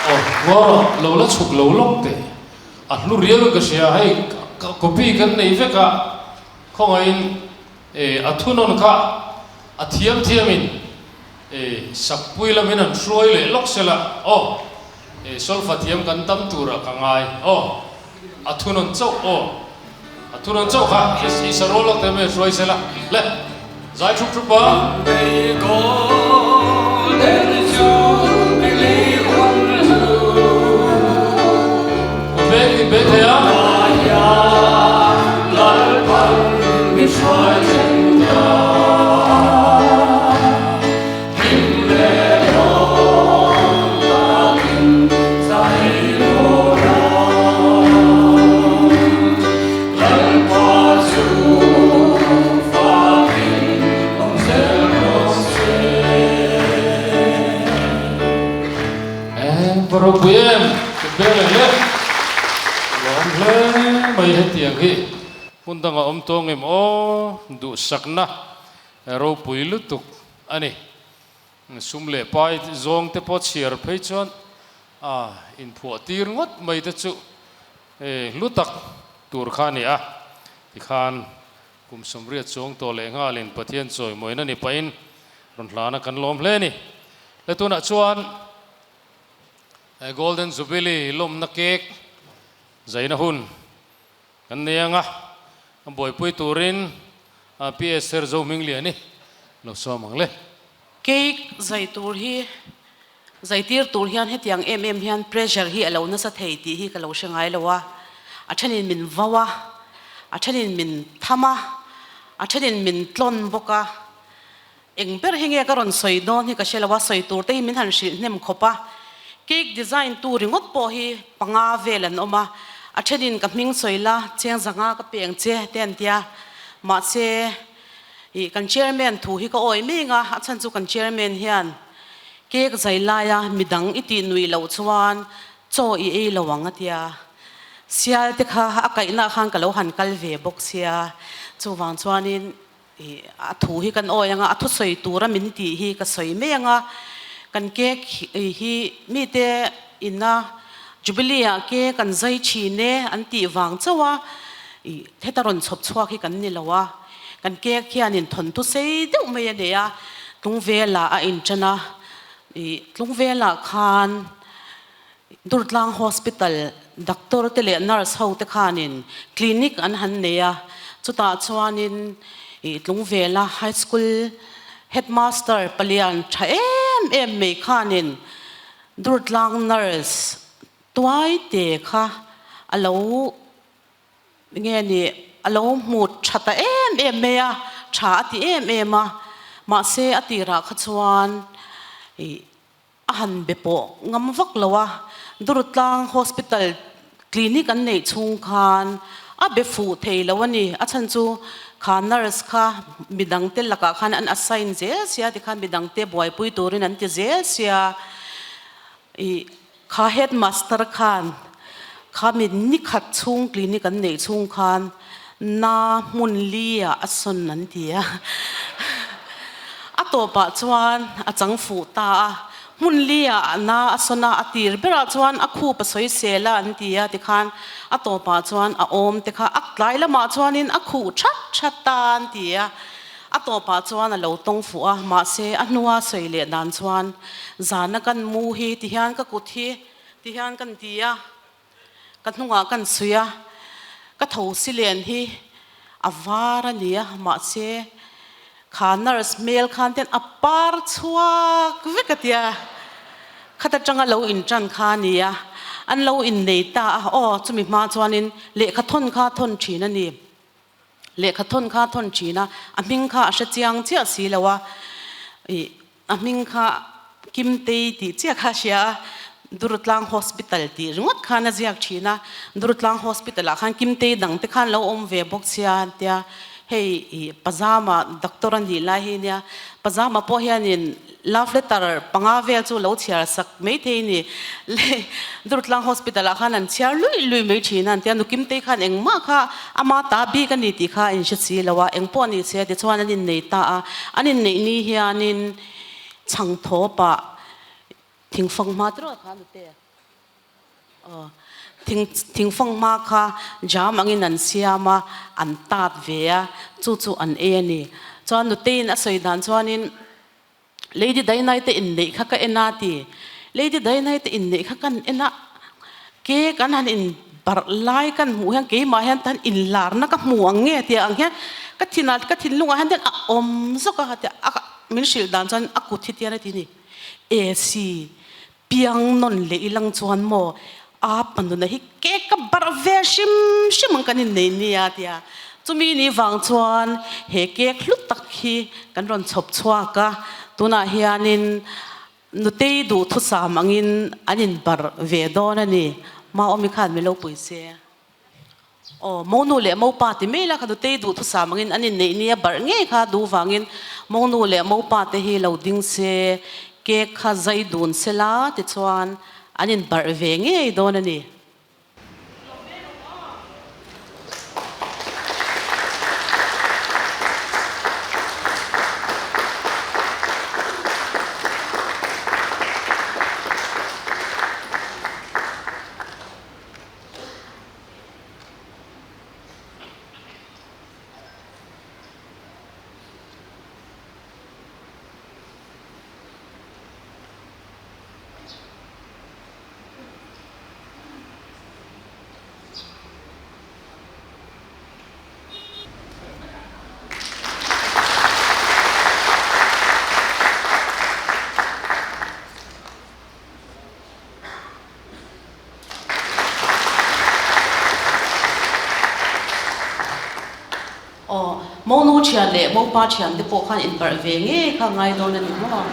Speaker 1: Aw, ngaw lo la chhuk lo lawk teh. A hlu riau in ka hria, hei copy kan nei vek a, khawngaihin a thunawn kha a thiam thiamin sakpui lamin an hruai leh lawk sela aw, solfa thiam kan tam turah ka ngai aw, a thunawn chauh aw, a thunawn chauh kha i sa rual lawk teh mai hruai sela le, zai thup thup a. Beng in beng thei a. Eng va ropui em? Ka beng leh leh lawm hle mai hetiang hi hmun dangah awm tawng em aw duhsakna ropui lutuk a ni. Sum leh pai zawng te pawh chhiar phei chuan a inphuah tir ngawt mai te chu hlu tak tur kha a ni a, tikhan kum 80 chuang tawh leh nghalin Pathian chawimawina ni pahin rawn hlana kan lawm hle a ni. Le tunah chuan Golden Jubilee lawmna cake zaina hun Kan nei anga, a buaipui turin PS Sir Zohmingliani lo sawm ang le.
Speaker 7: Cake zai tur hi, zai tir tur hian hetiang em em hian pressure hi a lo nasa thei tih hi ka lo hre ngai lo a. A thenin min vau a, a thenin min tham a, a thenin min tlawn bawk a. Eng ber hi nge ka rawn sawi dawn hi ka hre lo a, sawi tur te hi min han hrilh hnem khawp a. Cake design tu ringawt pawh hi panga vel an awm a, a thenin ka hming sawi la, cheng zanga ka peng che te an tia. Mahse, ih kan chairman thu hi ka awi meng a, a chhan chu kan chairman hian cake zai laia midang i tih nuih loh chuan chaw i ei lo ang a tia. Sial te kha a kaihna ah khan ka lo han kal ve bawk sia, chuvang chuanin Ih, a thu hi kan awi anga, a thusawi tura min tih hi ka sawi mai anga, kan cake hi mite ina Jubilee ah cake an zai thin e an tih vang chauh a, ih, heta rawn chhawp chhuak hi kan ni lo a, kan cake hianin thawnthu sei deuh mai a nei a, Tlungvelah a inṭan a, ih, Tlungvelah khan Durtlang Hospital doctor te leh nurse ho te khanin clinic an han nei a, chutah chuanin ih Tlungvela High School headmaster palian tha em em mai khanin Durtlang nurse tuai te kha a lo nge ni a lo hmu tha ta em em mai a, tha a ti em em a, mahse a tirah kha chuan ih A han be pawh ngam vak lo a, Durtlang Hospital Clinic an neih chhung khan a be fuh thei lo a ni. A chhan chu kha nurse kha midangte lakah khan an assign zel sia tikhan midangte buaipui turin an ti zel sia. Ih kha headmaster khan kha mi nikhat chhung clinic an neih chhung khan na hmun li ah a sawn an ti a. A tawpah chuan a chang fuh ta a. Hmun li ah na a sawn a, a tir berah chuan a khup a sawi sel a an ti a tikhan a tawpah chuan a awm te kha a tlai lamah chuanin a khuh that that ta an ti a. A tawpah chuan a lo tawng fuh a, mahse a hnua sawi leh dan chuan zana kan mu hi tihian ka kut hi tihian kan ti a, ka hnungah kan suih a, ka tho si len hi a var a ni a, mahse kha nurse hmel khan ten a par chhuak vek a tia, khata tanga lo intan kha a ni a, an lo innei ta a, aw chumi hma chuanin lehkha thawn kha thawn thin a ni. Lehkha thawn kha thawn thin a, a hming kha a hre chiang chiah si lo a, ih a hming kha Kimtei tih chiah kha a hria a, Durtlang Hospital tih ringawt khan a ziak thin a, Durtlang Hospital ah khan Kimtei dang te khan lo awm ve bawk sia an tia, hei ih Pazama doctor a nih lai hi nia, Pazama pawh hianin Love letter panga vel chu lo chhiar sak mai thei ni. Le Durtlang Hospital ah khan an chhiar lui lui mai thin a, an tia Nukimtei khan engmah kha ama ta bik a ni tih kha a inhre si lo a, engpawh a ni che tichuan an innei ta a, an inneih ni hianin chhangthawpah thingfang hma tiraw kha nute? Aw, thing thingfang hma kha jam angin an siam a, an tat ve a, chu chu an ei a ni. Chuan Nuteiin a sawi dan chuanin Lady Dainai te inneih kha ka en a ti. Lady Dainai te inneih kha kan en a, ke kan han in barh lai kan hmuh hian keimah hian tan inlarna ka hmu ang nge tia ang hian ka thinah ka thinlungah hian a awm zawk a tia a min hrilh dan chuan a kut hi tian a ti ni. AC piang nawn leh ilang chuan maw a panuna hi ke ka barh ve hrim hrim ang kan innei nia tia chumi ni vang chuan he cake hlu tak hi kan rawn chhawp chhuak a tunah hianin nutei duhthusam angin an inbarh ve dawn a ni Maawmi khan min lo pui se. Aw, monu leh mopa ti mai la kha nutei duhthusam angin an inneih nia barh ngei kha duh vangin monu leh mopa te hi lo ding se, cake kha zai dun se la tichuan an inbarh ve ngei dawn a ni. Aw, monu thian leh mopa thian te pawh khan inbarh ve ngei kha ngai dawn a ni maw?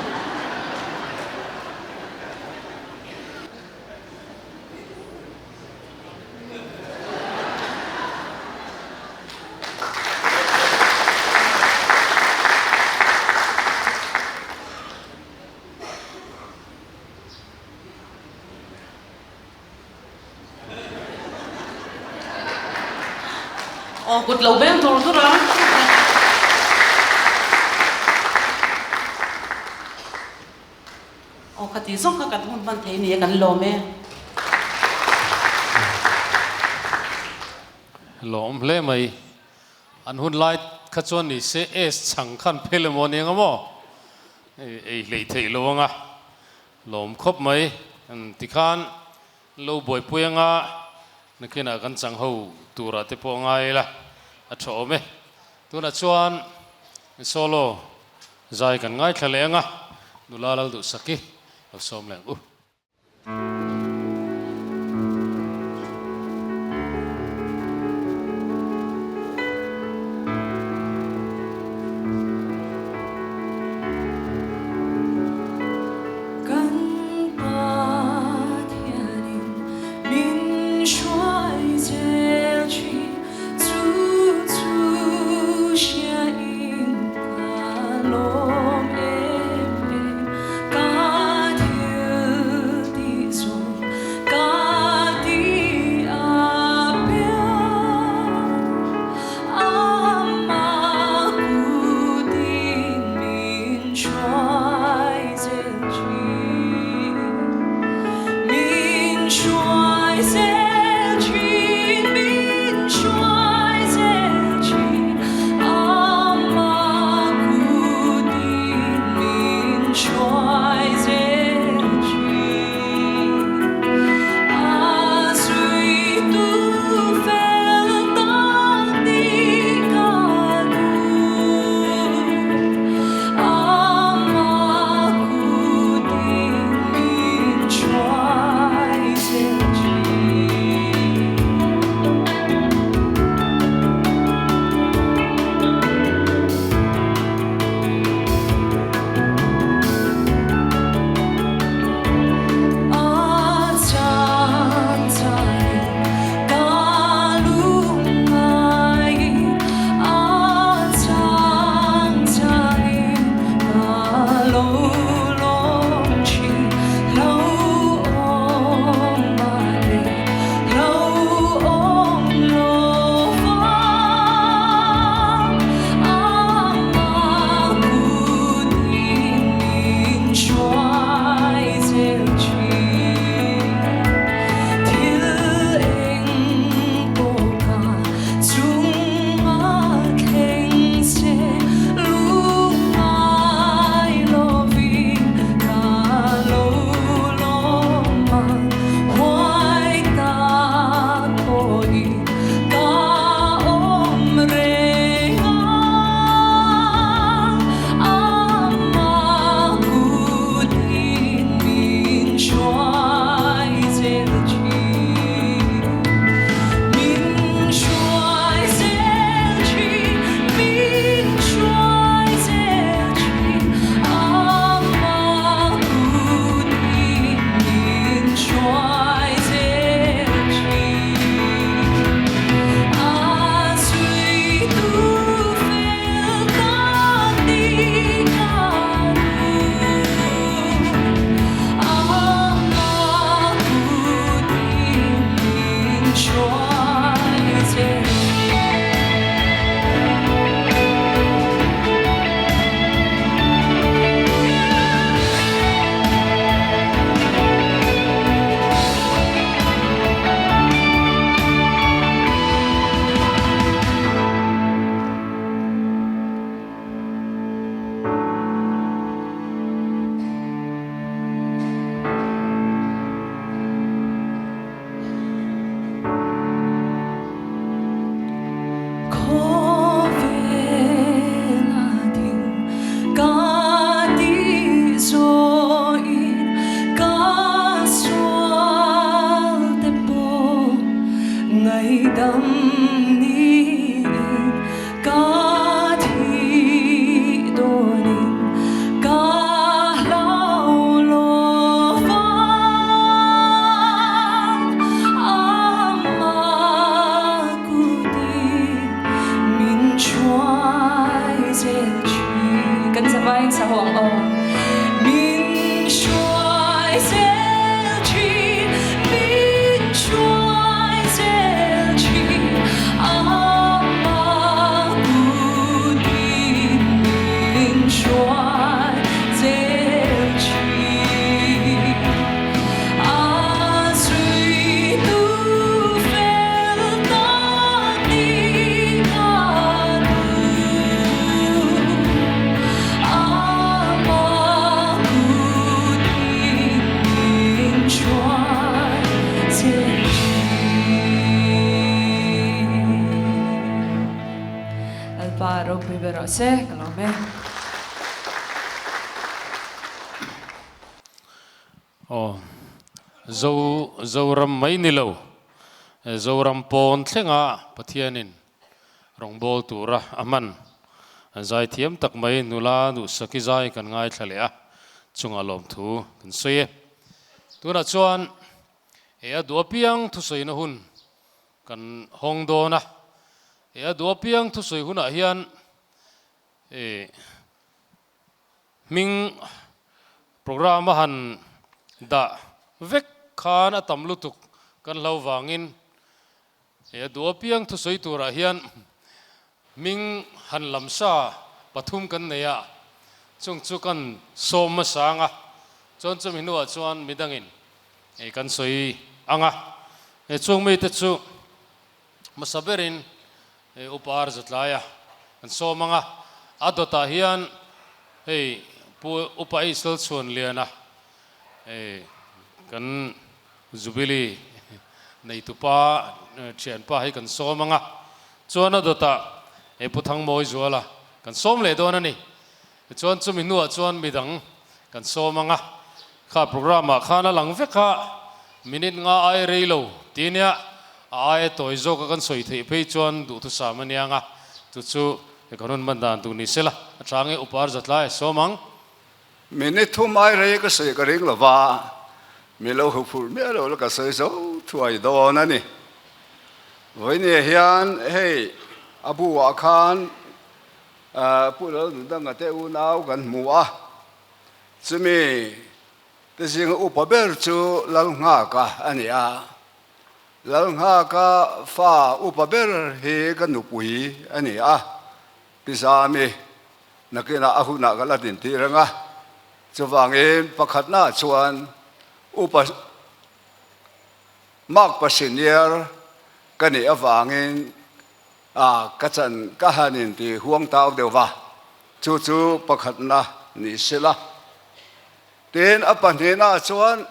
Speaker 7: Aw kut lo beng tur tur a. Aw khati zawng kha kan hun hman thei nia kan lawm e.
Speaker 1: Lawm hle mai. An hun lai kha chuan ni se S chhang khan phel emaw nia nga maw? Ei hleih theih lo anga. Lawm khawp mai. Tikhan lo buaipui anga nakinah kan chang ho turah te pawh ngai ila a tha awm e. Tunah chuan solo zai kan ngaithla leh anga nula lal duhsaki lo sawm leh ang u.
Speaker 11: Kan Pathianin min hruai. Ka awm reng a, Ama kutin min hruai zel thin. Min hruai zel thin, min hruai zel thin, Ama kutin min hruai zel thin. A chhuitu fel tak ni ka duh, Ama kutin min hruai zel thin. Khawvela thing ka tih zawhin ka sual te pawh ngaihdam niin ka thih dawnin ka hlau lo vang. Ama kutin min hruai zel thin. Kan zavaiin sa ho ang aw. Min hruai zel thin, min hruai zel thin. Ama kutin min hruai zel thin. A chhuitu fel tak ni ka duh, Ama kutin min hruai zel thin. Lalpa ropui ber rawh se, ka lawm e.
Speaker 1: Aw, Zo, Zoram mai ni lo, Zoram pawn thlenga Pathianin rawngbâwl tura a hman zaithiam tak mai nula Duhsaki zai kan ngaithla leh a, chungah lawmthu kan sawi e. Tunah chuan he a duh apiang thusawina hun kan hawng dawn a, he a duh apiang thusawi hunah hian Hming programme a han dah vek khan a tam lutuk kan hlo vangin he a duh apiang thusawi turah hian hming han lam sa pathum kan nei a, chung chu kan sawm hmasa ang a, chuan chumi hnuah chuan midangin kan sawi ang a, he chung mite chu hmasa berin Hei Upa Arza tlaia kan sawm ang a, a dawtah hian hei Pu Upa Eisel Chhuanliana hei kan Jubilee neitupa thianpa hei kan sawm ang a, chuan a dawtah hei Pu Thangmawizuala kan sawm leh dawn a ni. Tichuan chumi hnuah chuan midang kan sawm ang a, kha programme ah khan a lang vek a, minute nga ai rei lo ti nia, a aia tawi zawk a kan sawi theih phei chuan duhthusam a niang a, chu chu kan hun hman dan tur ni sela, a tha nge upar zatlai a sawm ang.
Speaker 2: Minute thum ai rei ka sawi ka ring lova, mi lo huphurh miah lo la ka sawi zo thuai dawn a ni. Vawinia hian hei a bu ah khan Pu Lalnudanga te unau kan hmu a, chumi te zinga upa ber chu Lalnghaka a ni a. Lalnghaka fa upa ber hi ka nupui a ni a, Pi Zami nakinah a hunah ka la dintir ang a, chuvangin pakhatnaah chuan upa Mark pa senior ka nih avangin A, ka chan ka han in ti huang tau deuh va, chu chu pakhatna ni sela. Tin, a pahnihna chuan,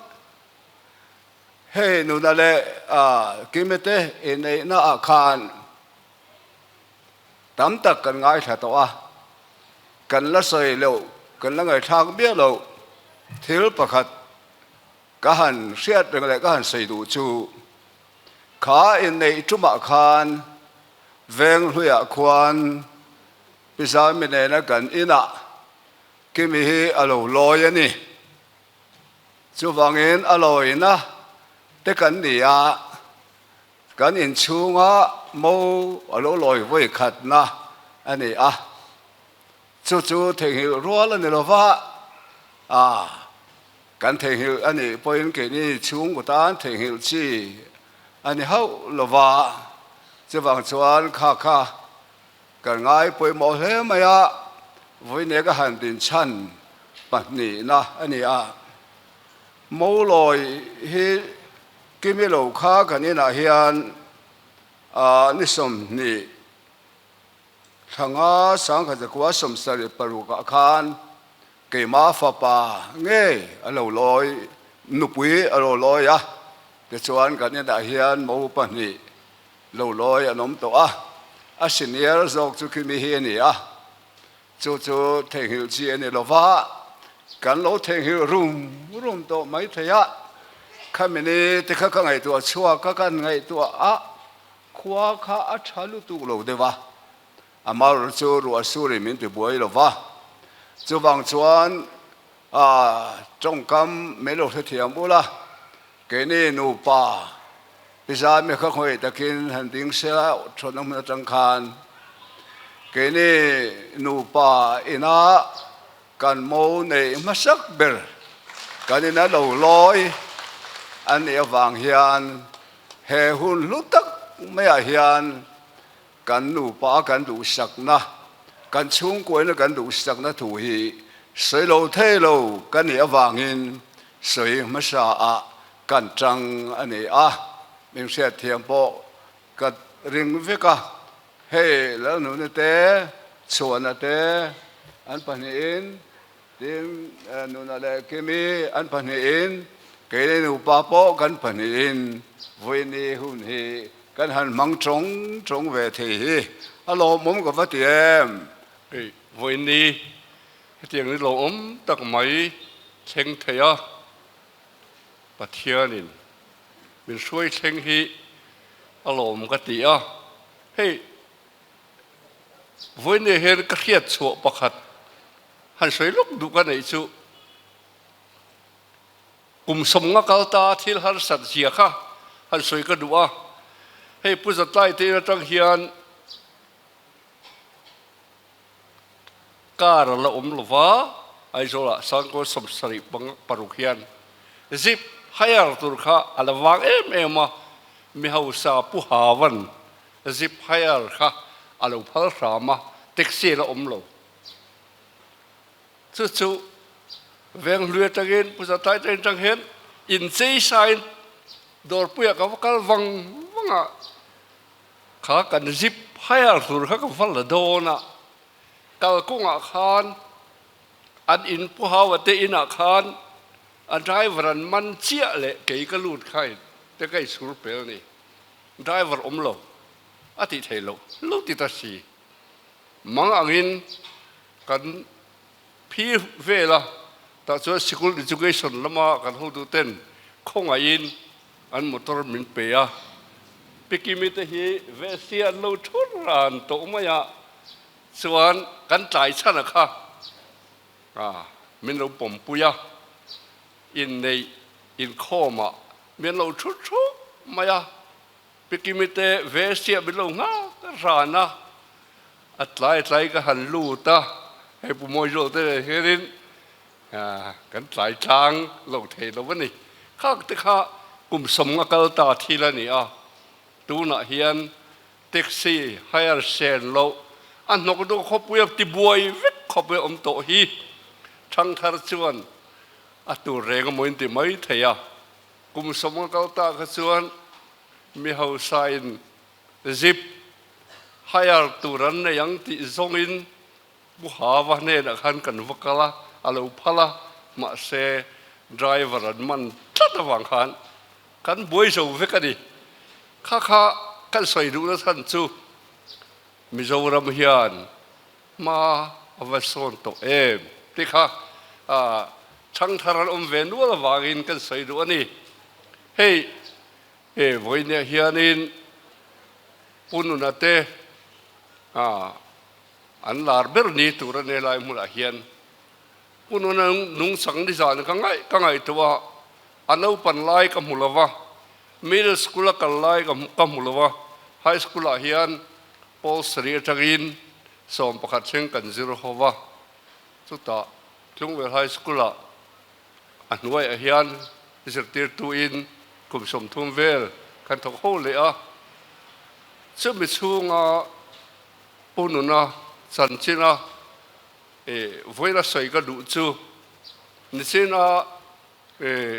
Speaker 12: Hei nuna leh Kimi te inneihna ah khan tam tak kan ngaithla tawh a, kan la sawi loh, kan la ngaihthlak miah loh thil pakhat ka han hriat reng leh ka han sawi duh chu kha inneih tumah khan Venghluiah khuan Pi Zami nena kan inah Kimi hi a lo lawi a ni. Chuvangin a lawina te kan ni a, kan inchhunga mo a lo lawi vawi khatna a ni a. Chu chu theihnghilh rual a ni lo va, a kan theihnghilh a nih pawhin keini chhungkaw tan theihnghilh chi a ni hauh lo va. Chuvang chuan kha kha Kan ngai pawimawh hle mai a, vawinek a han dinchhan pahnihna a ni a. Molawi hi Kimi lo kha kan inah hian ni 20 thlanga 1976 ah khan keima fapa ngei a lo lawi, nupui a lo lawi a, tichuan kan inah hian mo pahnih Lo lawi an awm tawh a, a senior zawk chu khimi hi a ni a, chu chu theihnghilh chi a ni lo va, kan lo theihnghilh rum rum tawh mai thei a, khami ni te kha ka ngaihtuah chhuak a, kan ngaihtuah a, khua kha a tha lutuk lo deuh a, a mar chu ruah surin min ti buai lo va, chuvang chuan tawngkam min lo hrethiam ula, keini nupa Pi Zami kha khawih takin han ding sela thatna hmun atang khan keini nupa ina kan mo neih hmasak ber kan ina lo lawi a nih avang hian he hun hlu tak maiah hian kan nupa kan duhsakna, kan chhungkuaina kan duhsakna thu hi sawi lo thei lo ka nih avangin sawi hmasa ah Kan tang a ni a, min hriatthiam pawh ka ring vek a, hei Lalnuna te, Chhuana te an pahnihin, tin Nuna leh Kimi an pahnihin, keini nupa pawh kan pahnihin vawiini hun hi kan han hmang tawng tawng ve thei hi a lawmawm ka va ti em?
Speaker 13: Hei vawiini hetiang ni lawmawm tak mai thleng thei a. Pathianin min hruai thleng hi a lawm ka ti a, hei vawinia hian ka hriat chhuah pakhat han sawi lawk duh ka neih chu kum sawmnga kal ta thil harsat zia kha han sawi ka duh a, hei Pu Zatlai te in atang hian Car a la awm lo va, Aizawlah Sangkawn 76 hian Jeep hire tur kha a la vang em em a, mi hausa Pu Havan Jeep hire kha a lo phal hram a, taxi a la awm lo. Chu chu Venghlui atangin Pu Zatlai te atang hian inchei sain dawrpuiah ka va kal vang vang a, Kha kan zip hire tur kha ka va la dawn a, kalkawngah khan an in pu hau te inah khan a driver an man chiah leh kei ka lut kha in te ka insur pel ni, driver awm lo a tih theih loh lo ti ta si. Mang angin kan phi vel a, tah chuan sikul education lama kan hotu ten khawngaihin An motor min pe a, Pikimi te hi vesi an lo thur ran tawh mai a, chuan kan tlai chhan a kha min lo pawmpui a, inneih inkhawmah min lo thu thup mai a, Pikimi te vesiah min lo nghak ran a, a tlai tlai ka han lut a, hei Pu Mawizual te nen hianin Kan tlai tlang lo thei lo a ni. Khak te kha kum sawmnga kal ta thil a ni a, tunah hian taxi hire sen loh a hnawk deuh khawpui a tibuai vek khawp a awm tawh hi thangthar chuan a tur reng emaw in ti mai thei a. Kum sawmnga kal ta kha chuan mi hausain zip hire tur an nei ang tih zawngin Pu Hava hnenah khan kan va kal a, a lo phal a, mahse driver an man tlat avang khan Kan buai zo vek a ni. Kha kha kan sawi duhna chhan chu Mizoram hian hma a va sawn tawh em tih kha chhangthar an awm ve nual avangin kan sawi duh a ni. Hei he vawinia hianin Pu Nuna te an lar ber ni tur a ni lai hmunah hian Pu Nuna nungchang nizan ka ngaih ka ngaihtuah a, a naupan lai ka hmu lo va, middle school a kal lai ka hmu lo va, high school ah hian pawl sarih atangin 11 thleng kan zir ho va, chutah Tlungvel High School ah a hnuaiah hian zirtirtuin kum 30 vel kan thawk ho leh a, chumi chhunga Pu Nuna chanchina vawiin a sawi ka duh chu nichina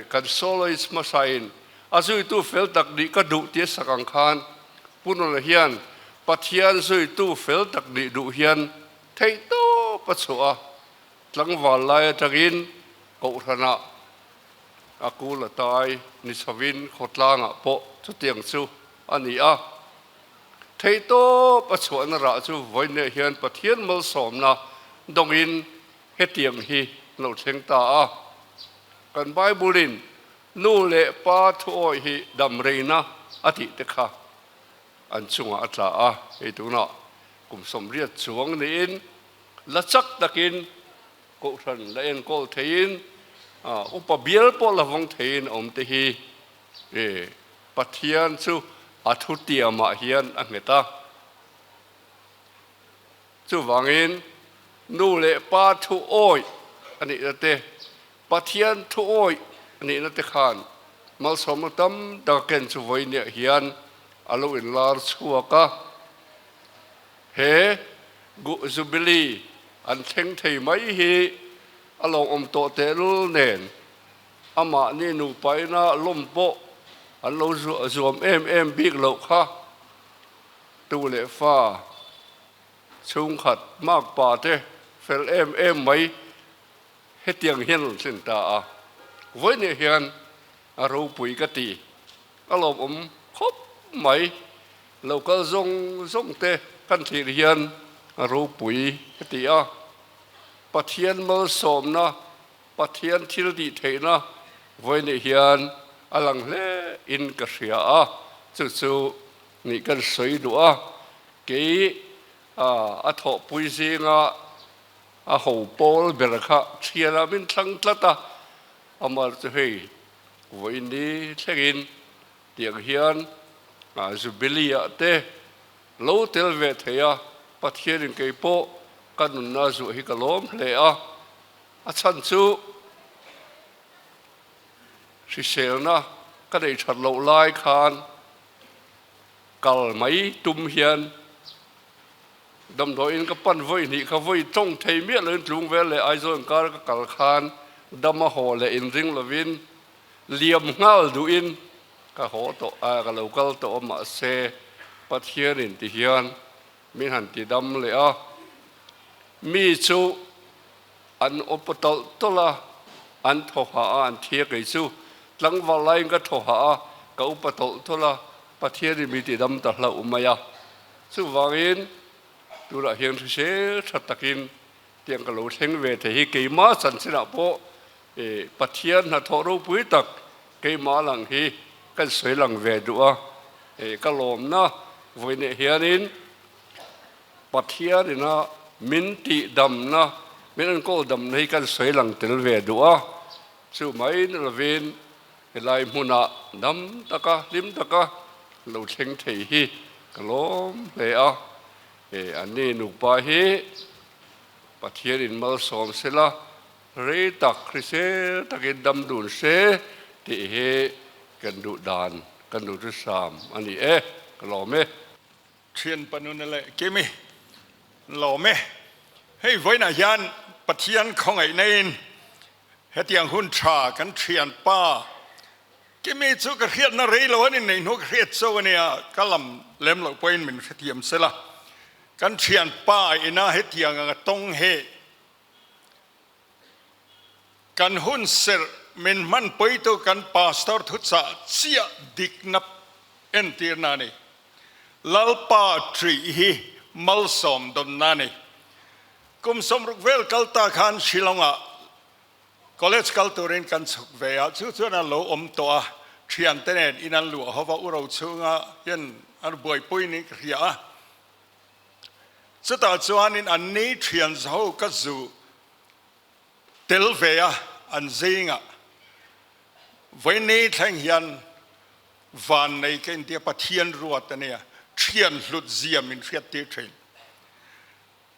Speaker 13: kan soloist hmasain a zuitu fel tak nih ka duh tih a sak ang khan Pu Nuna hian Pathian zuitu fel tak nih duh hian theih tawp a chhuah a, tlangval lai atangin Kohhranah a kul a tai ni chhovin khawtlangah pawh chutiang chu a ni a. Theih tawp a chhuahna rah chu vawiinah hian Pathian malsawmna dawngin hetiang hi lo thleng ta a. Kan Bible-in nu leh pa thuawi hi dam reina a tih te kha an chungah a tla a, hei tunah kum 80 chuang niin la chak takin Kohhran la enkawl theiin upa bial pawh la vawng theiin a awm te hi Pathian chu a thutiamah hian a nghet a. Chuvangin nu leh pa thu awih a nihna te, Pathian thu awih a nihna te khan malsawmna tam tak a ken chu vawiiniah hian a lo inlar chhuak a. He Jubilee an thleng thei mai hi a lawmawm tawh tehlul nen amahni nupa ina lawm pawh an lo zuam em em bik loh kha. Tu leh fa chhungkhat makpa te fel em em mai hetiang hian rawn thlen ta a, vawiinah hian a ropui ka ti, a lawmawm khawp mai. Lo kal zawng zawng te kan thlir hian a ropui ka ti a, Pathian malsawmna, Pathian thil tih theihna vawiinah hian a lang hle in ka hria a, chu chu nih kan sawi duh a, kei a thawhpui zinga a ho pawl ber kha thianah min thlang tlat a, amah chu hei vawiin thlengin tiang hian Jubilee ah te lo tel ve thei a, Pathianin kei pawh ka nunna zuah hi ka lawm hle a, A chhan chu hriselna ka neih that loh lai khan kal mai tum hian damdawiin ka pan vawi hnih kha vawi tawng thei miah loin tlung vel leh Aizawl inkar ka kal khan dam a haw leh inring lovin liam nghal duhin ka haw tawh a, ka lo kal tawh a mahse Pathianin ti hian Min han ti dam leh a, mi chu an awp tawlh tawlh a, an thaw hah a, an thia kei chu tlangval laiin ka thaw hah a, ka upa tawlh tawlh a, Pathianin mi ti dam ta hlauh mai a. Chuvangin tunah hian hrisel tha takin tiang ka lo thleng ve thei hi keimah chanchinah pawh Pathian hnathawh ropui tak keimah lang hi kan sawi lang ve duh a, ka lawmna vawiinah hianin Pathian ina min tihdamna, min enkawl damna hi kan sawi lang tel ve duh a, chu mai ni lovin helai hmunah dam taka hlim taka lo thleng thei hi ka lawm hle a, anni nupa hi Pathianin malsawm sela Rei tak hrisel takin dam dun se tih hi kan duh dan kan duh chu sam a ni e, ka lawm e.
Speaker 14: Thian Panuna leh Kimi lawm e. Hei vawiinah hian Pathian khawngaihna in hetiang hun tha kan thian pa Kimi chu ka hriatna rei lo an inneih hnu ka hriat cho a nia, ka lam lem loh pawhin min hrethiam sela kan thian pa ina hetiang anga tawng hi Kan hun serh Min hmanpuitu kan Pastor thuchah chiah dikna entirna a ni. Lalpa ṭih hi malsawm dawnna a ni. Kum 60 vel kal ta khan Shillong-ah College kal turin kan chhuk ve a, chu chuan a lo awm tawh a, thiante nen in an luah ho va, u ro chhunga hian an buaipui niin ka hria a. Chutah chuanin an ni thian ho ka zu tel ve a, an zingah vawiini thleng hian vannei ka intia Pathian ruat a nia, thian hlut zia min hriattir thin.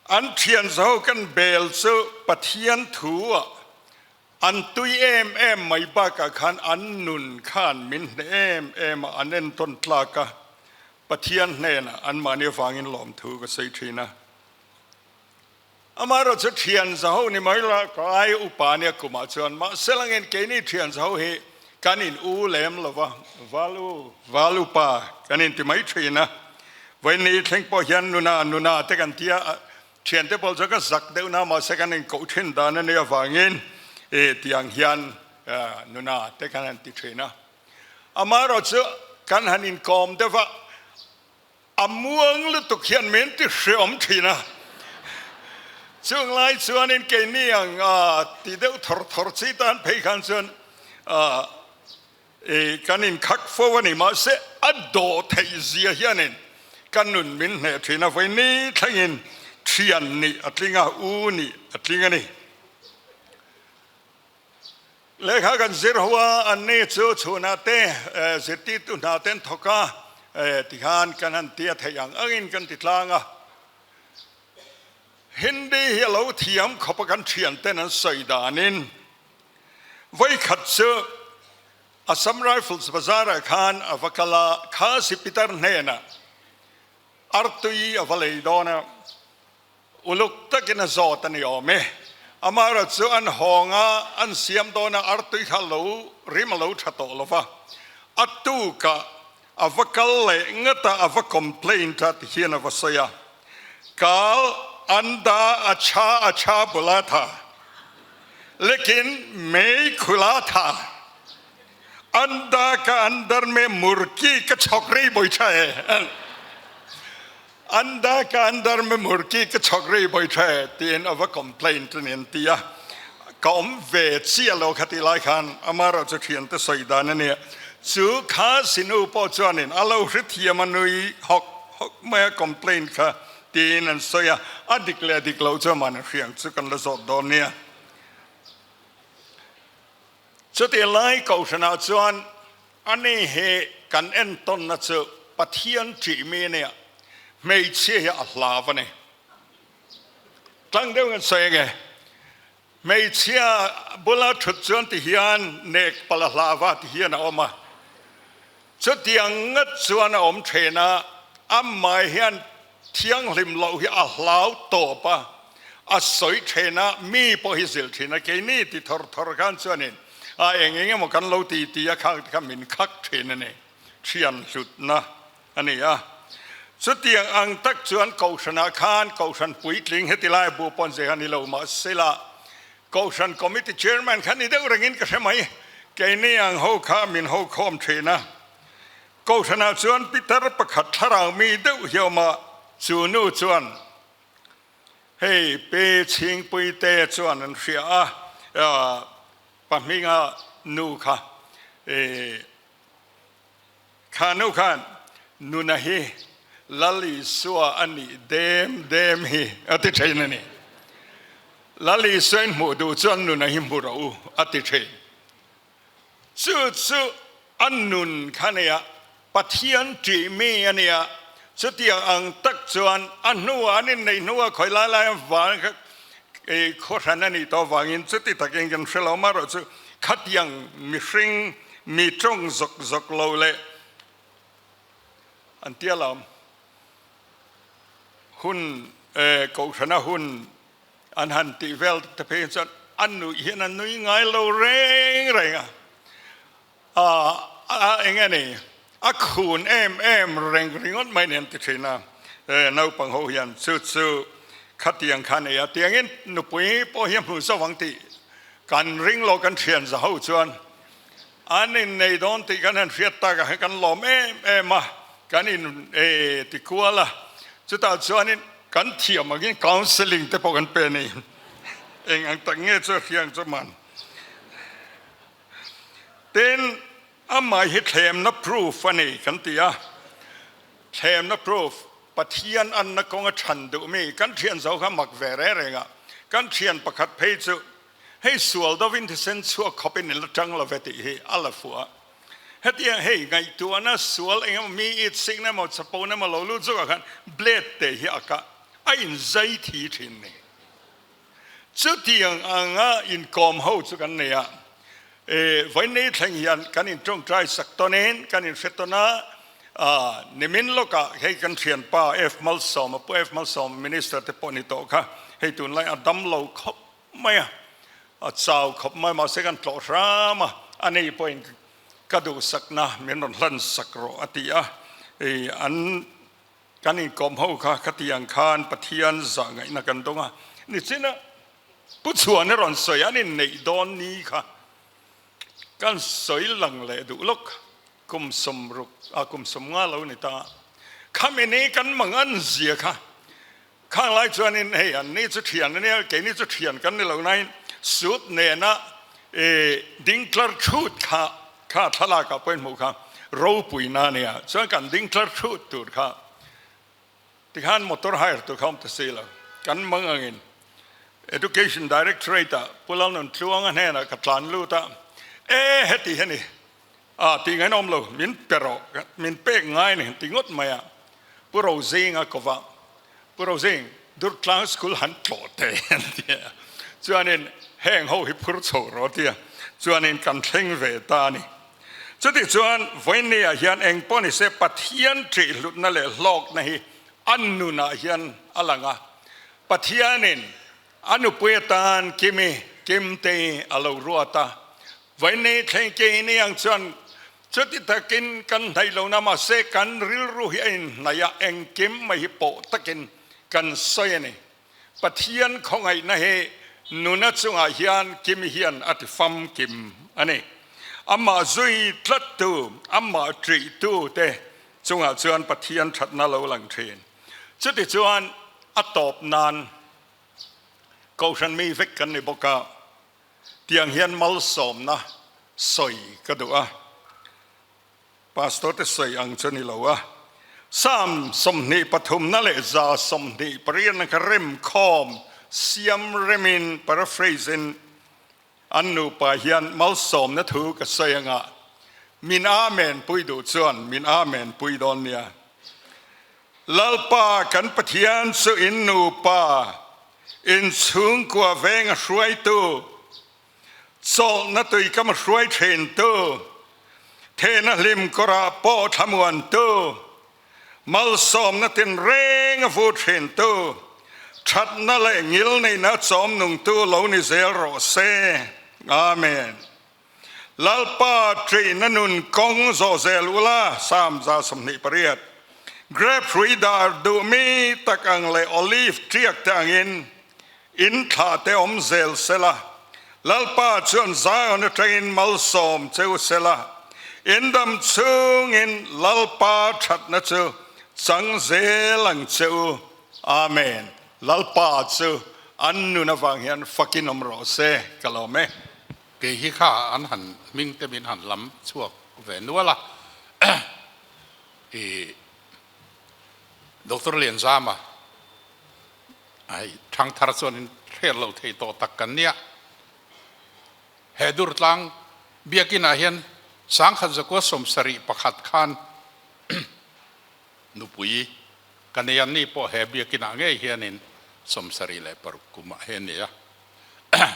Speaker 14: An thian zo kan bel chu Pathian thu ah an tui em em mai bakah khan an nun khan min hneh em em a, an entawn tlak a, Pathian hnenah anmahni avangin lawmthu ka sawi thin a. Amaherawh chu thian zaho ni mai la ka ai upa nia kumah chuan mahse langin keini thian zaho hi kan in u lem lova, val u, val upa kan inti mai thin a. Vawiini thleng pawh hian nuna nuna te kan tia a, thiante pawh chu ka zak deuh na mahse kan inkoh thin dan a nih avangin e tiang hian nuna te kan han ti thin a. Amaherawh chu kan han inkawm deuh va, a muang lutuk hian min ti hreawm thin a. Chung lai chuanin keini ang ti deuh thawr thawr chi tan phei khan chuan I kan inkhak fo a ni, mahse a dawh theih zia hianin ka nun min hneh thin a, vawi ni thlengin thian nih a tling a, u nih a tling a ni. Lehkha kan zir ho a, anni chu chhunah te zirtirtu hna te an thawk a, tikhan kan han tia theih ang angin kan ti tlang a. Hindi hi a lo thiam khawp a kan thianten an sawi danin Vawikhat chu Assam Rifles bazar-ah khan a va kal a, Khasi pitar hnenah artui a va lei dawn a, uluk takin a zawt a ni awm e. Amaherawh chu an hawng a, an siam dawn a, artui kha lo rim a lo tha tawh lo va, a tukah a va kal leh ngat a, a va complaint a ti hian a va sawi a, Kal anda acha acha bula tha, lekin mei khula tha, anda ka andar me murki ka chhokri bawiṭha e, anda ka andar me murki ka chhokri bawiṭha e tiin a va complaint a ni an ti a, ka awm ve chiah lo kha tih lai khan amaherawh chu thiante sawi dan a nia, chu kha sinu pawh chuanin a lo hrethiam a nui hawk hawk mai a complaint kha tiin an sawi a, a dik leh a dik loh chu amah hriang chu kan la zawt dawn nia. Chutih lai Kohhranah chuan ani hi kan entawnna chu Pathian ṭih mi nia, hmeichhia hi a hlau a ni. Tlang deuh kan sawi ange, hmeichhia bula ṭhut chuan ti hian nek palh a hlau a ti hian a awm a. Chutiang ngat chuan a awm ṭhen a, amah hian thianghlim loh hi a hlau tawp a, a sawi ṭhen a, mi pawh hi zilh ṭhin a, keini ti thawr thawr khan chuanin a eng eng emaw kan lo ti ti a khang te kha min khak ṭhin a ni, ṭhian hlutna a ni a. Chutiang ang tak chuan Kohhranah khan Kohhran puitling heti lai bu pawn zeh a ni lo mahsela Kohhran Committee Chairman kha ni deuh rengin ka hre mai. Keini ang ho kha min ho khawm thin a. Kohhranah chuan pitar pakhat thlarau mi deuh hi a awm a, chu nu chuan hei Pi Chhingpuite chuan an hria a, pa hminga nu kha Kha nu khan nuna hi Lal Isua a nih dem dem hi a ti thin a ni. Lal Isua in hmuh duh chuan nuna hi hmu rawh u a ti thin. Chu chu a nun kha nia, Pathian ṭih mi a nia. Chutiang ang tak chuan a hnuah an inneih hnuah khawi lai lai an van kha khawhran a nih tawh avangin chuti takin kan hre lo. Amaherawhchu khatiang mihring Mi tawng zawk zawk lo leh an tia lam hun kohhrana hun an han tih vel te phei chuan an nuih hian an nui ngai lo reng reng a, a eng nge ni a khun em em reng ringawt mai ni an ti thin a, naupang ho hian chu chu khatiang kha a nei a, tiangin nupui pawh hi a hmu zo ang tih. Kan ring lo kan thian za ho chuan an innei dawn tih kan han hriat takah hian kan lawm em em a, kan in e ti kual a, chutah chuanin kan thiam angin counselling te pawh kan pe a ni. Eng ang tak nge chu a hria ang chu man. Tin, amah hi thlemna proof a ni kan ti a, thlemna proof, Pathian anna kawnga chhan duh mi kan thian zo kha mak ve reng reng a, kan thian pakhat phei chu hei sual dovin thisen chhuak khawpin in la tang lo ve tih hi a la fuh a. Hetiang hei ngaihtuahna sual eng emaw mi it sikna emaw chapona emaw lo lut zawkah khan blade te hi a kah a inzai thi thin ni. Chutiang anga inkawm ho chu kan nei a, e vawiin thleng hian kan intawngtai sak tawnin kan inhre tawn a, nimin lawkah hei kan thianpa F Malsawma, Pu F Malsawma Minister te pawh ni tawh kha hei tunlai a dam lo khawp mai a, a chau khawp mai mahse kan tlawh hram a, a nei pawhin ka duhsakna min rawn hlan sak rawh a ti a, e an Kan inkawm ho kha khatiang khan Pathian zah ngaihna kan dawng a, nichina Pu Chhuan a rawn sawi an inneih dawn ni kha kan sawi lang leh duh lawk, kum sawmruk ah kum sawmnga lo ni ta, khami ni kan mang an zia kha khang lai chuanin hei an ni chu thian a nia, keini chu thian kan ni lo nain suit nena ding tlar thut kha Kha thlalak ah pawhin hmuh kha ropui na nia, chuan kan ding tlar thut tur kha tikhan motor hire tur kha awm ta si lo, kan mang angin Education Directorate ah Pu Lalnun Tluanga hnenah ka tlan lut a, e heti hi a ni, ah tih ngain awm lo, min pe rawh, min pek ngai ni ti ngawt mai a, Pu Rozinga kova, Pu Rozing, Durtlang School han tlawh te an ti a, chuanin heng ho hi phur chho rawh a ti a, chuanin kan thleng ve ta a ni. Chuti chuan vawiinni-ah hian eng pawh ni se Pathian ṭihhlutna leh hlawkna hi a nunah hian a lang a, Pathianin a nupui atan Kimi, Kimtei a lo ruat a, vawiinni thleng keini ang chuan Chuti takin kan hnaih lohna mahse kan rilru hi a inhnaih a, engkim mai hi pawh takin kan sawi a ni. Pathian khawngaihna hi nuna chungah hian Kimi hian a ti famkim a ni. Amah zui tlattu, amah ṭihtu te chungah chuan Pathian ṭhatna lo lang ṭhin. Chuti chuan a tawp nan Kohhran mi vek kan ni bawk a. Tiang hian malsawmna sawi ka duh a, Pastor te sawi ang chu ni lo a, Psalm 23 na leh 128 na kha remkhawm siam remin, paraphrase in, an nupa hian malsawmna thu ka sawi anga min Amen pui duh chuan min Amen pui dawn nia. Lalpa kan Pathian chu in nupa Inchhungkua venga hruaitu, chawlhna tuikam hruai thintu, thehna hlim kawrah pawh thlamuantu, malsawmna tinreng a vu thintu, thatna leh ngilneihna chawm nungtu lo ni zel rawh se. Amen. Lalpa ṭihna nun kawng zawh zel ula, Psalm 128. Grep hrui dar duhmi tak ang leh olive ṭiak te angin in thlah te awm zel sela, Lalpa chuan Zion aṭangin malsawm che u sela, in dam chhungin Lalpa ṭhatna chu chang zel ang che u. Amen. Lalpa chu an nun avang hian fakin awm rawh se, ka lawm e.
Speaker 15: Kei hi kha an han hming te min han lam chhuak ve nual a, i Doctor Lianzama hei thangthar chuan in hriat loh theih tawh tak kan nia. He Durtlang biakin ah hian 1971 khan nupui ka nei a, ni pawh he biakin ah ngei hianin 76 kum ah hian ni a.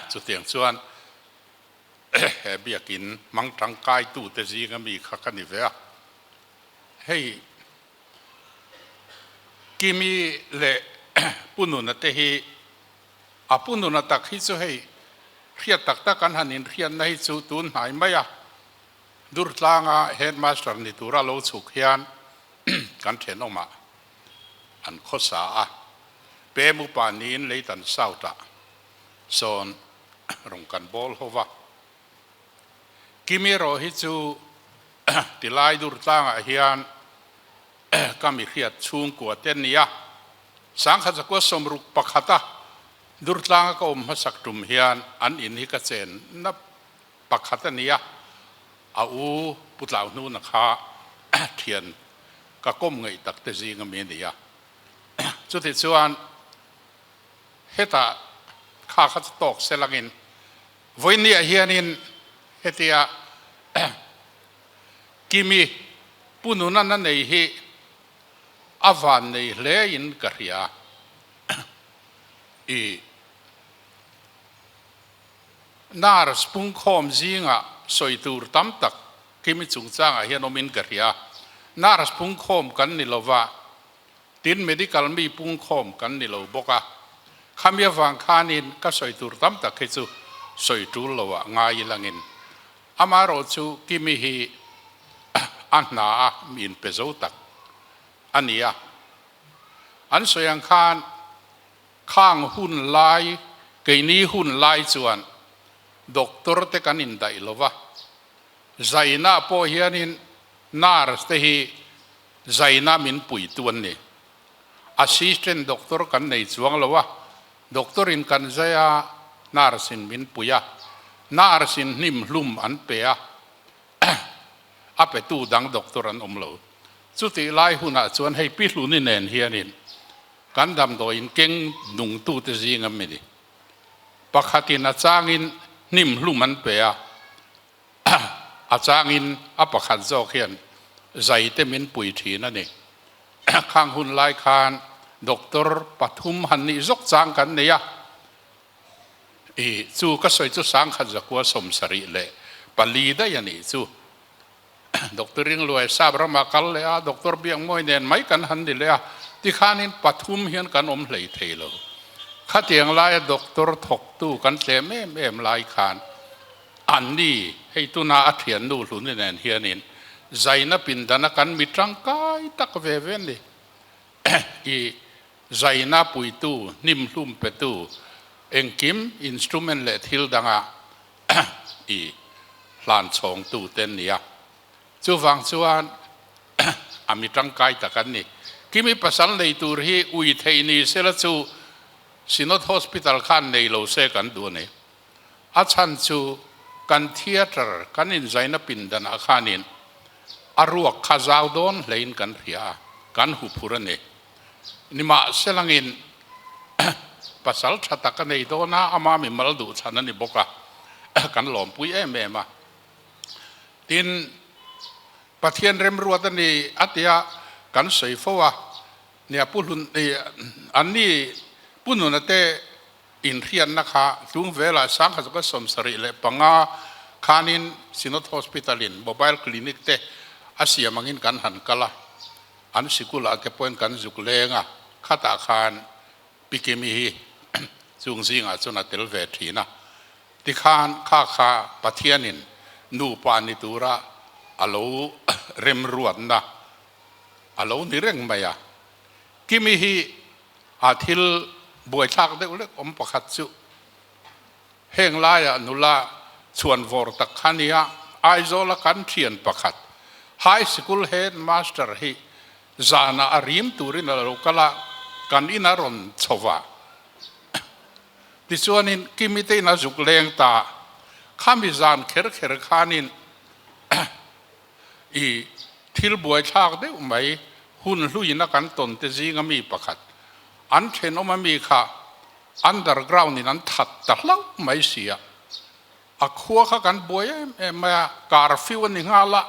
Speaker 15: Chutiang chuan he biakin hmang tangkaitute zinga mi kha ka ni ve a. Hei Kimi leh Pu Nuna te hi a Pu Nuna tak hi chu hei hriat tak tak an han inhriatna hi chu tun hnai mai a. Durtlanga headmaster ni tura lo chhuk hian kan thenawmah an khawsa a. Pem upa niin Leitan South-ah sawn. Rawng kan bawl ho va. Kimi erawh hi chu tilai dur tlangah hian ka mi hriat chhungkua te nia. Sangkhat zakua sawmruk pakhata dur tlanga ka awm hmasak tum hian an in hi ka chen na pakhat a nia. A u Pu Tlauhnuna kha thian ka kawm ngaih tak te zing ami a nia. Chutichuan Hetah kha kha chu tawk se langin vawinia hianin hetia Kimi Pu Nunana nei hi a van nei hle in ka hria. I nurse pungkhawm zingah sawi tur tam tak Kimi chungchangah hian awmin ka hria. Nurse pungkhawm kan ni lova. Tin, medical mi pungkhawm kan ni lo bawk a, khami avang khanin ka sawi tur tam tak hi chu sawi tul lo ah ngai ilangin amaherawh chu Kimi hi a hna a mi inpe zo tak a ni a. An sawi ang khan khang hun lai, keini hun lai chuan doctor te kan indaih lo va, zaina pawh hianin nurse te hi Zaina min puitu an ni. Assistant doctor kan nei chuang lo a, doctor in kan zai a, nurse in min pui a, nurse in hnim hlum an pe a, a petu dang doctor an awm lo. Chutih lai hunah chuan hei Pi Hluni nen hianin kan damdawiin keng nungtute zing a mi ni. Pakhatin a changin hnim hlum an pe a, A changin a pakhat zawk hian zai te min pui thin a ni. Khang hun lai khan doctor pathum han nih zawk chang kan nei a, i chu ka sawi chu sangkhat zakua 74 daih a nih chu. Doctor Ringluai sap ramah kal leh a, Doctor Biakmawi nen mai kan han ni leh a, tikhanin pathum hian kan awm hlei thei lo. Khatiang laia doctor thawktu kan tlem em em lai khan Anni, hei tuna a thiannu Hluni nen hianin zaina pindana kan mi tangkai tak ve ve ni. I zaina puitu, hnimhlum petu, engkim instrument leh thil danga i hlan chhawngtu te an ni a. Chuvang chuan a mi tangkai tak an ni. Kimi pasal nei tur hi ui theih ni sela chu Synod Hospital khan nei lo se kan duh a ni. A chhan chu kan theatre kan inzaina pindanah khanin a ruak kha zau dawn hlein kan hria a, kan huphur a ni. Nimahselangin pasal tha tak a nei dawn a, ama mi mal duh chhan a ni bawk a, kan lawmpui em em a. Tin, Pathian remruat a ni a tia kan sawi fo a, nia Pu Hlun, anni Pu Nuna te Inhriatna kha tlung velah Sangha 75 khanin Synod Hospital in Mobile Clinic te a siam angin kan han kal a, an sikulah te pawhin kan zuk leng a, khatah khan Pi Kimi hi chung zingah chuan a tel ve thin a, tikhan kha kha Pathianin nupa ni tura a lo remruatna a lo ni reng mai a, Kimi hi A thil buaithlak deuh lek awm pakhat chu heng laiah nula chhuan vawr tak kha nia, Aizawla kan thian pakhat High Sikul Head Master hi zanah a rim turin a lo kal a, kan ina rawn chho va. Tichuanin Kimi te in a zuk leng ta, khami zan kher kher khanin I thil buaithlak deuh mai, hun hluina kan tawn te zinga mi pakhat, an thenawm a mi kha underground in an that ta hlauh mai si a, a khua kha kan buai em em mai a, curfew a ni nghal a,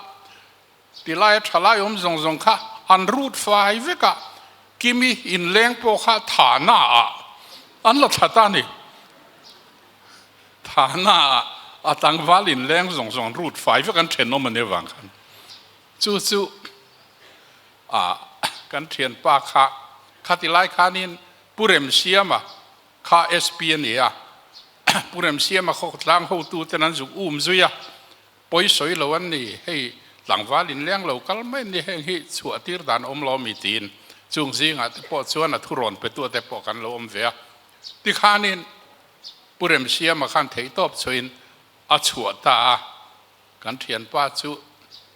Speaker 15: tilai a thalai awm zawng zawng kha an rut fai vek a, Kimi inleng pawh kha thahna ah an la that a ni. Thahna ah a tlangval inleng zawng zawng rut fai vek an thenawm a nia vang khan chu chu ah kan thianpa kha khati lai khanin Pu Remsiama kha SP a ni a, Pu Remsiama khaw tlang hotu ten an zuk um zui a, pawi sawi lo an ni, hei tlangval inleng lo kal mai an ni, heng hi chhuah tir dan awm lo ami tiin chung zingah te pawh chuan a thurawn pe tu te pawh kan lo awm ve a, tikhanin. Pu Remsiama khan theihtawp chhuahin a chhuah ta a, kan thianpa chu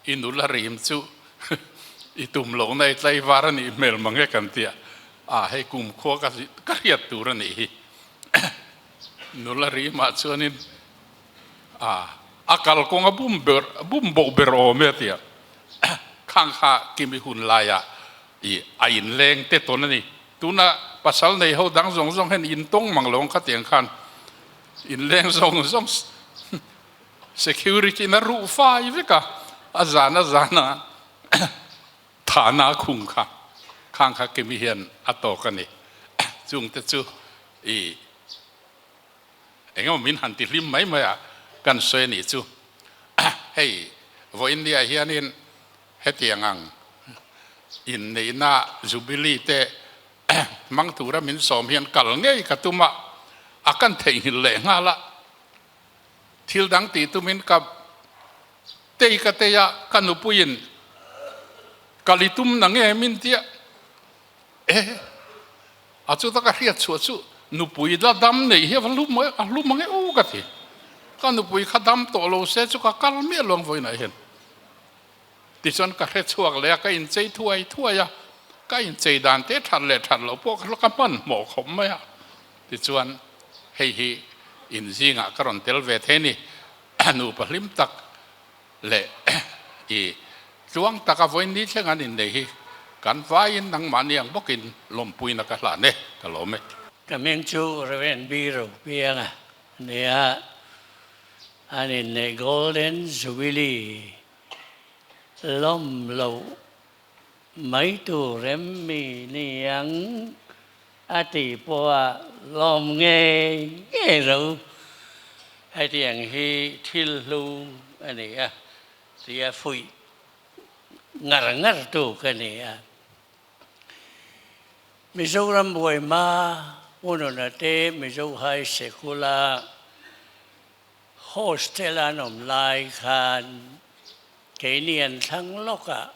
Speaker 15: i nula rim chu i tum lohna i tlaivar a nih hmel mang e kan ti a, a hei kumkhua ka ka hriat tur a nih hi. Nula rimah chuanin a a kalkawng a bum ber bum boh ber awm e a ti a, khang kha kimi hun laiah i a inleng te tawn a ni. Tuna pasal nei ho dang zawng zawng hian in tawng mang lo ang kha tiang khan inleng zawng zawng security in a ruh fai vek a, a zan a zan a thahna a khung kha khang kha Kimi hian a tawk a ni. Chungte chu i engemaw min han ti hlim mai mai a kan sawi a nih chu. Hei vawiin ni ah hianin Hetiang ang inneihna Jubilee te hmang tura min sawm hian kal ngei ka tum a, a kan theihnghilh leh nghal a. Thil dang tih tumin ka tei ka tei a, ka nupuiin kal i tum na nge min tia e, a chuta ka hriat chhuah chu nupui la dam neih hi a va hlum a hlum ang e u ka ti. Ka nupui kha dam tawh lo se chu ka kal miah lo ang vawiinah hian. Tichuan ka hre chhuak leh a, ka inchei thuai thuai a, ka inchei dan te that leh that loh pawh kha ka hmanhmawh khawp mai a. Tichuan hei hi inzingah ka rawn tel ve thei a ni, nupa hlim tak leh i tluang taka vawiin ni thleng an innei hi kan vaiin nangmahni ang bawkin lawmpuina ka hlan e, ka lawm e.
Speaker 16: Ka hming chu Rev. B. Ropianga nia. An inneih Golden Jubilee lawm loh mai tur em mi niang a tih pawha lawm ngei ngei lo. Hetiang hi thil hlu a ni a tia fuih ngar ngar tu ka ni a. Mizoram buaima hmununa te Mizo High Sikula Hostel an awm lai khan keini an thlang lawk a,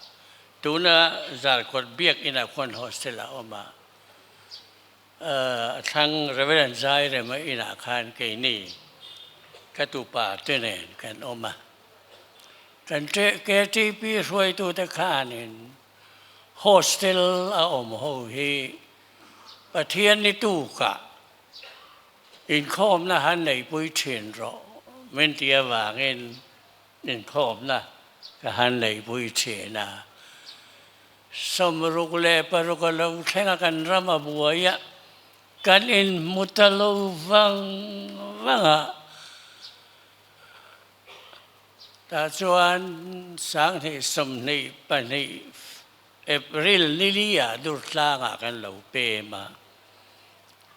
Speaker 16: tuna Zarkawt biakinah khuan hostel a awm a, a thlang Reverend Zairema inah khan keini ka tupa te nen kan awm a. Kan KTP hruaitute khanin hostel a awm ho hi Pathian ni tukah Inkhawmna han neihpui thin rawh min ti avangin inkhawmna ka han neihpui thin a. 66 a lo thleng a kan ram a buai a, kan inhmu ta lo vang vang a. Tah chuan 2022 April nili-ah Durtlangah kan lo pem a,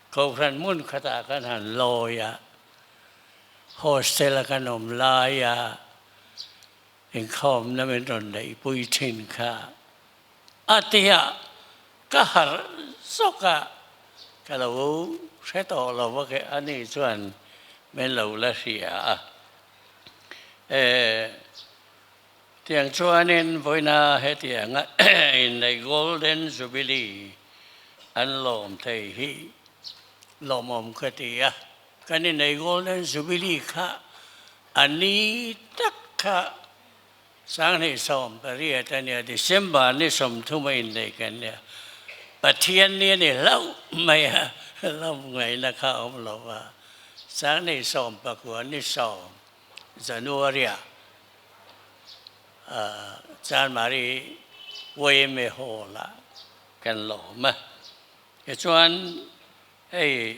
Speaker 16: Kohhran hmun khatah kan han lawi a, hostel-a kan awm laia inkhawmna min rawn neihpui thin kha a tia ka harh zawk a, ka lo hre tawh lo va ke ani chuan min lo la hria a. E. Tiang chuanin vawiina hetianga inneih Golden Jubilee an lawm thei hi lawmawm ka ti a. Kan inneih Golden Jubilee kha a ni tak kha 2018 a nia, December ni 30 a inneih kan nia. Pathian ni a ni hlauh mai a, lawm ngaihna kha a awm lo va. 2019 ni 10 January-ah Chanmari YMA Hall-ah kan lawm a. Tichuan hei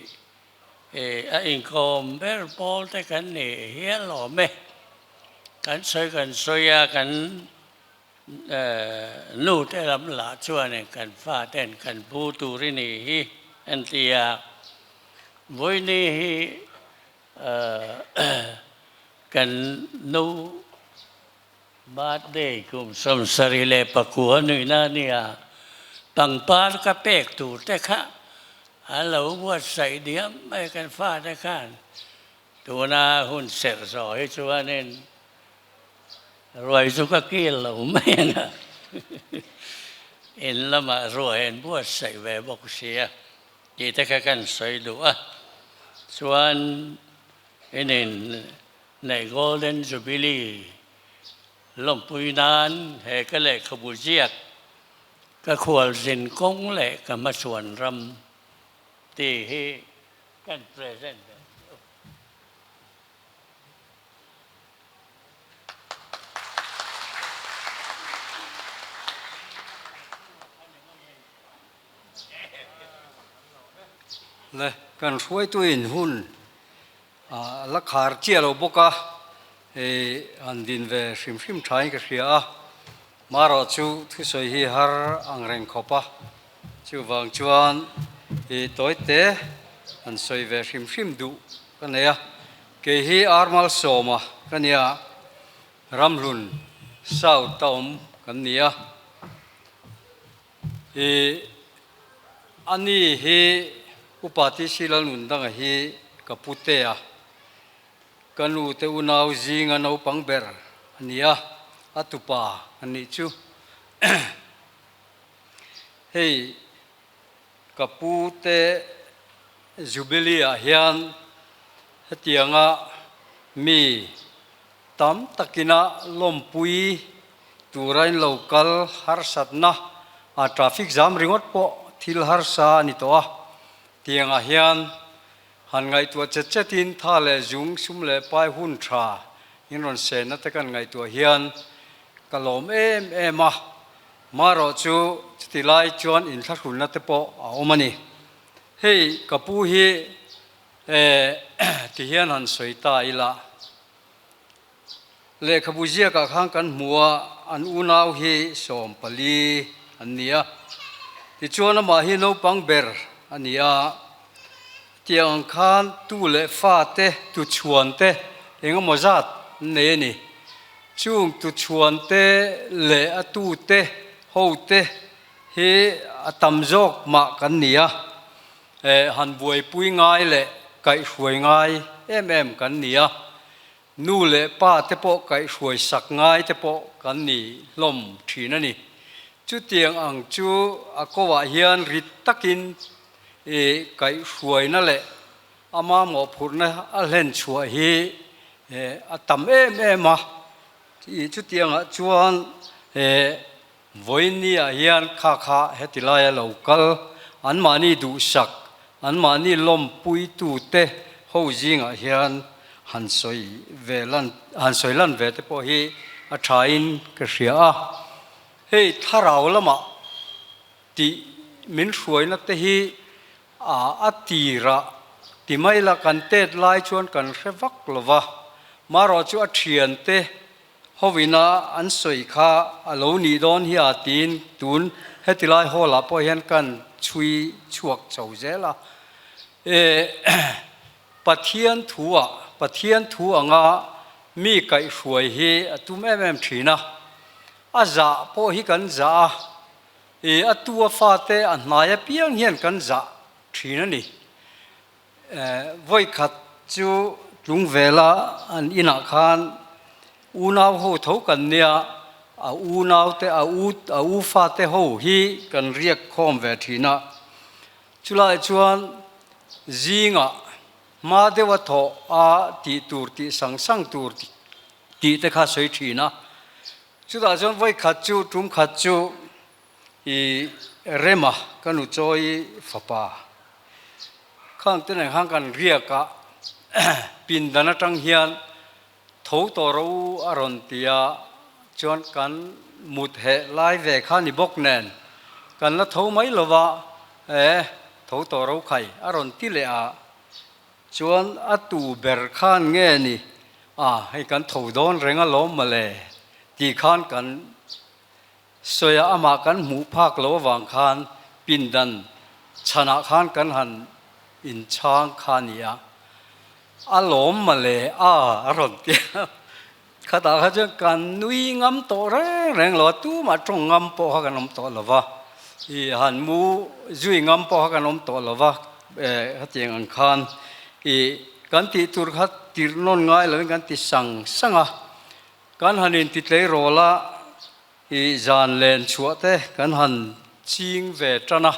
Speaker 16: a inkawm ber pawl te kan nih hial awm e. Kan sawi kan sawi a, kan nu te lam lah chuanin kan fa ten kan pu tur i nih hi an ti a. Vawiini hi Kan nu birthday kum 79 nuihna a nia, pangpar ka pek tur te kha an lo buatsaih diam mai kan fate khan. Tuna hun serh zawh hi chuanin ruai chu ka kil lo mai ang a, in lamah ruai an buatsaih ve bawk sia tih te kha kan sawi duh a. Chuan in in neih Golden Jubilee lawmpui nan he ka lehkhabu ziak ka khualzin kawng leh ka hmachhuan ram tih hi kan present ve chu.
Speaker 17: Le kan hruaituin hun a la khar chiah lo bawk a, hei han din ve hrim hrim thain ka hria a, marawh chu thusawi hi har ang reng khawp a, chuvang chuan i tawite han sawi ve hrim hrim duh ka nei a, kei hi Armal Sawma ka nia, Ramhlun South a awm kan ni a. I ani hi Upa TC Lalnundanga hi ka pu te a, ka nu te unau zinga naupang ber a ni a, a tupa a nih chu. Hei ka pu te Jubilee ah hian hetianga mi Tam takina lawmpui tura in lo kal harsatna a traffic jam ringawt pawh thil harsa a ni tawh a, tiangah hian han ngaihtuah chet chetin tha leh zung sum leh pai hun tha in rawn senna te kan ngaihtuah hian ka lawm em em a, marawh chu chuti lai chuan inthlahrunna te pawh a awm a ni. Hei ka pu hi eh ti hian han sawi ta ila. Lehkhabu ziakah khan kan hmu a, an unau hi 14 an ni a. Tichuan amah hi naupang ber a ni a, tiang ang khan tu leh fa te, tu chhuan te eng emaw zat an nei a ni. Chung tu chhuan te leh a tu te ho te hi a tam zawk mah kan ni a. Han buaipui ngai leh kaihhruai ngai em em kan ni a, nu leh pa te pawh kaihhruai sak ngai te pawh kan ni hlawm thin a ni. Chutiang ang chu a kawah hian rit takin i kaihhruaina leh a mamawhphurhna a hlen chhuah hi a tam em em a, chutiangah chuan Vawiinniah hian kha kha heti laia lo kal, anmahni duhsak, anmahni lawmpuitute ho zingah hian han sawi ve lan, han sawi lan ve te pawh hi a thain ka hria a. Hei thlarau lamah tih min hruaina te hi a a tirah ti mai la kan tet lai chuan kan hre vak lo va, marawh chu a thiante Hawina an sawi kha a lo nih dawn hi a tiin tun heti lai hall ah pawh hian kan chhui chhuak chho zel a. E Pathian thu ah Pathian thu anga mi kaihhruai hi a tum em em thin a. A zah pawh hi kan zah a, e a tu a fate a hnai apiang hian kan zah thin a ni. Vawikhat chu Tlungvela an inah khan unau ho tho kan nia, a unaute, a u, a u fate ho hi kan riak khawm ve thin a. Chulai chuan zingah hma deuha thawh a tih tur tih sang sang tur tih te kha sawi thin a. Chutah chuan vawikhat chu tum khat chu I Rema ka nu chawi fapa khang te nen khan kan riak a, pindan atang hian tho tawh ro a rawn ti a, chuan kan mut heh lai ve kha ni bawk nen kan la tho mai lo va, e tho tawh ro khai a rawn ti leh a, chuan a tu ber khan nge ni a hei kan tho dawn reng alawm mawle tih khan kan Sawiah amah kan hmuh phak lo avang khan pindan chhanah khan kan han inchhang kha a ni a, a lawm male a a rawn ti a, khatah kha chuan kan nui ngam tawh reng reng lo a, tumah tawng ngam pawh kha kan awm tawh lo va, i han mu zui ngam pawh kha kan awm tawh lo va, hetiang ang khan i kan tih tur kha tirh nawn ngai lovin kan ti sang sang a. Kan han intitlei rawl a, i zan len chhuah te kan han ching ve tan a.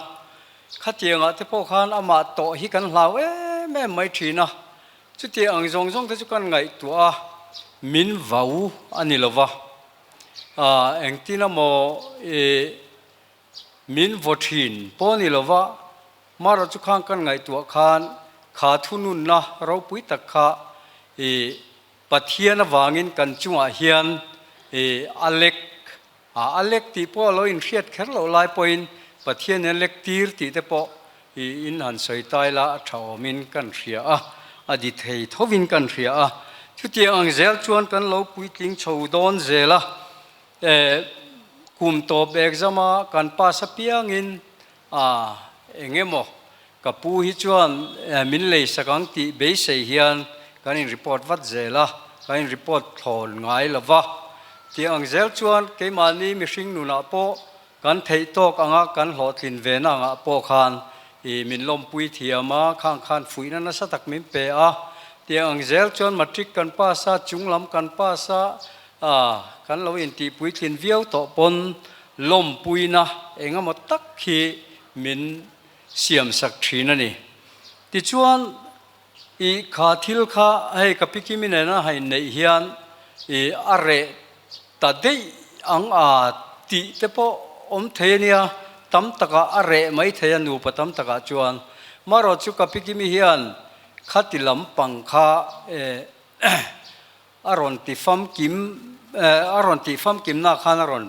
Speaker 17: Khatiangah te pawh khan amah tawh hi kan hlau em em em mai thin a. Chuti ang zawng zawng te chu kan ngaihtuah a, min vau a ni lo va. Engtin emaw i min vaw thin pawh a ni lo va, marawh chu khang kan ngaihtuah khan kha thununna ropui tak kha i Pathian avangin kan chungah hian i a lek a, a lek tih pawh a lo inhriat kher loh lai pawhin Pathian hian lek tir tih te pawh i in han sawi tai la a tha awmin kan hria a, a di thei thovin kan hria a. Chutiang ang zel chuan kan lo puitling chho dawn zel a, e kum tawp exam a kan pass apiangin a eng emaw Ka pu hi chuan min lei sak ang tih beisei hian kan in report vat zel a, kan in report thlawn ngai lo va. Tih ang zel chuan keimahni mihring nunah pawh kan theih tawk anga kan hlawhtlin ve na angah pawh khan i min lawmpui thiam a, khang khan fuihna nasa tak min pe a. Tih ang zel chuan matric kan pass a, chung lam kan pass a, kan lo intihpuitlin viau tawh pawn lawmpuina engemaw tak hi min siam sak thin a ni. Tichuan, i kha thil kha hei ka pi Kimi nena ha inneih hian i a reh ta deih ang a tih te pawh awm thei a nia, tam takah a reh mai thei a nupa tam takah chuan. Marawh chu ka pi Kimi hian khati lampang kha a rawn ti famkim a rawn tih famkimna khan a rawn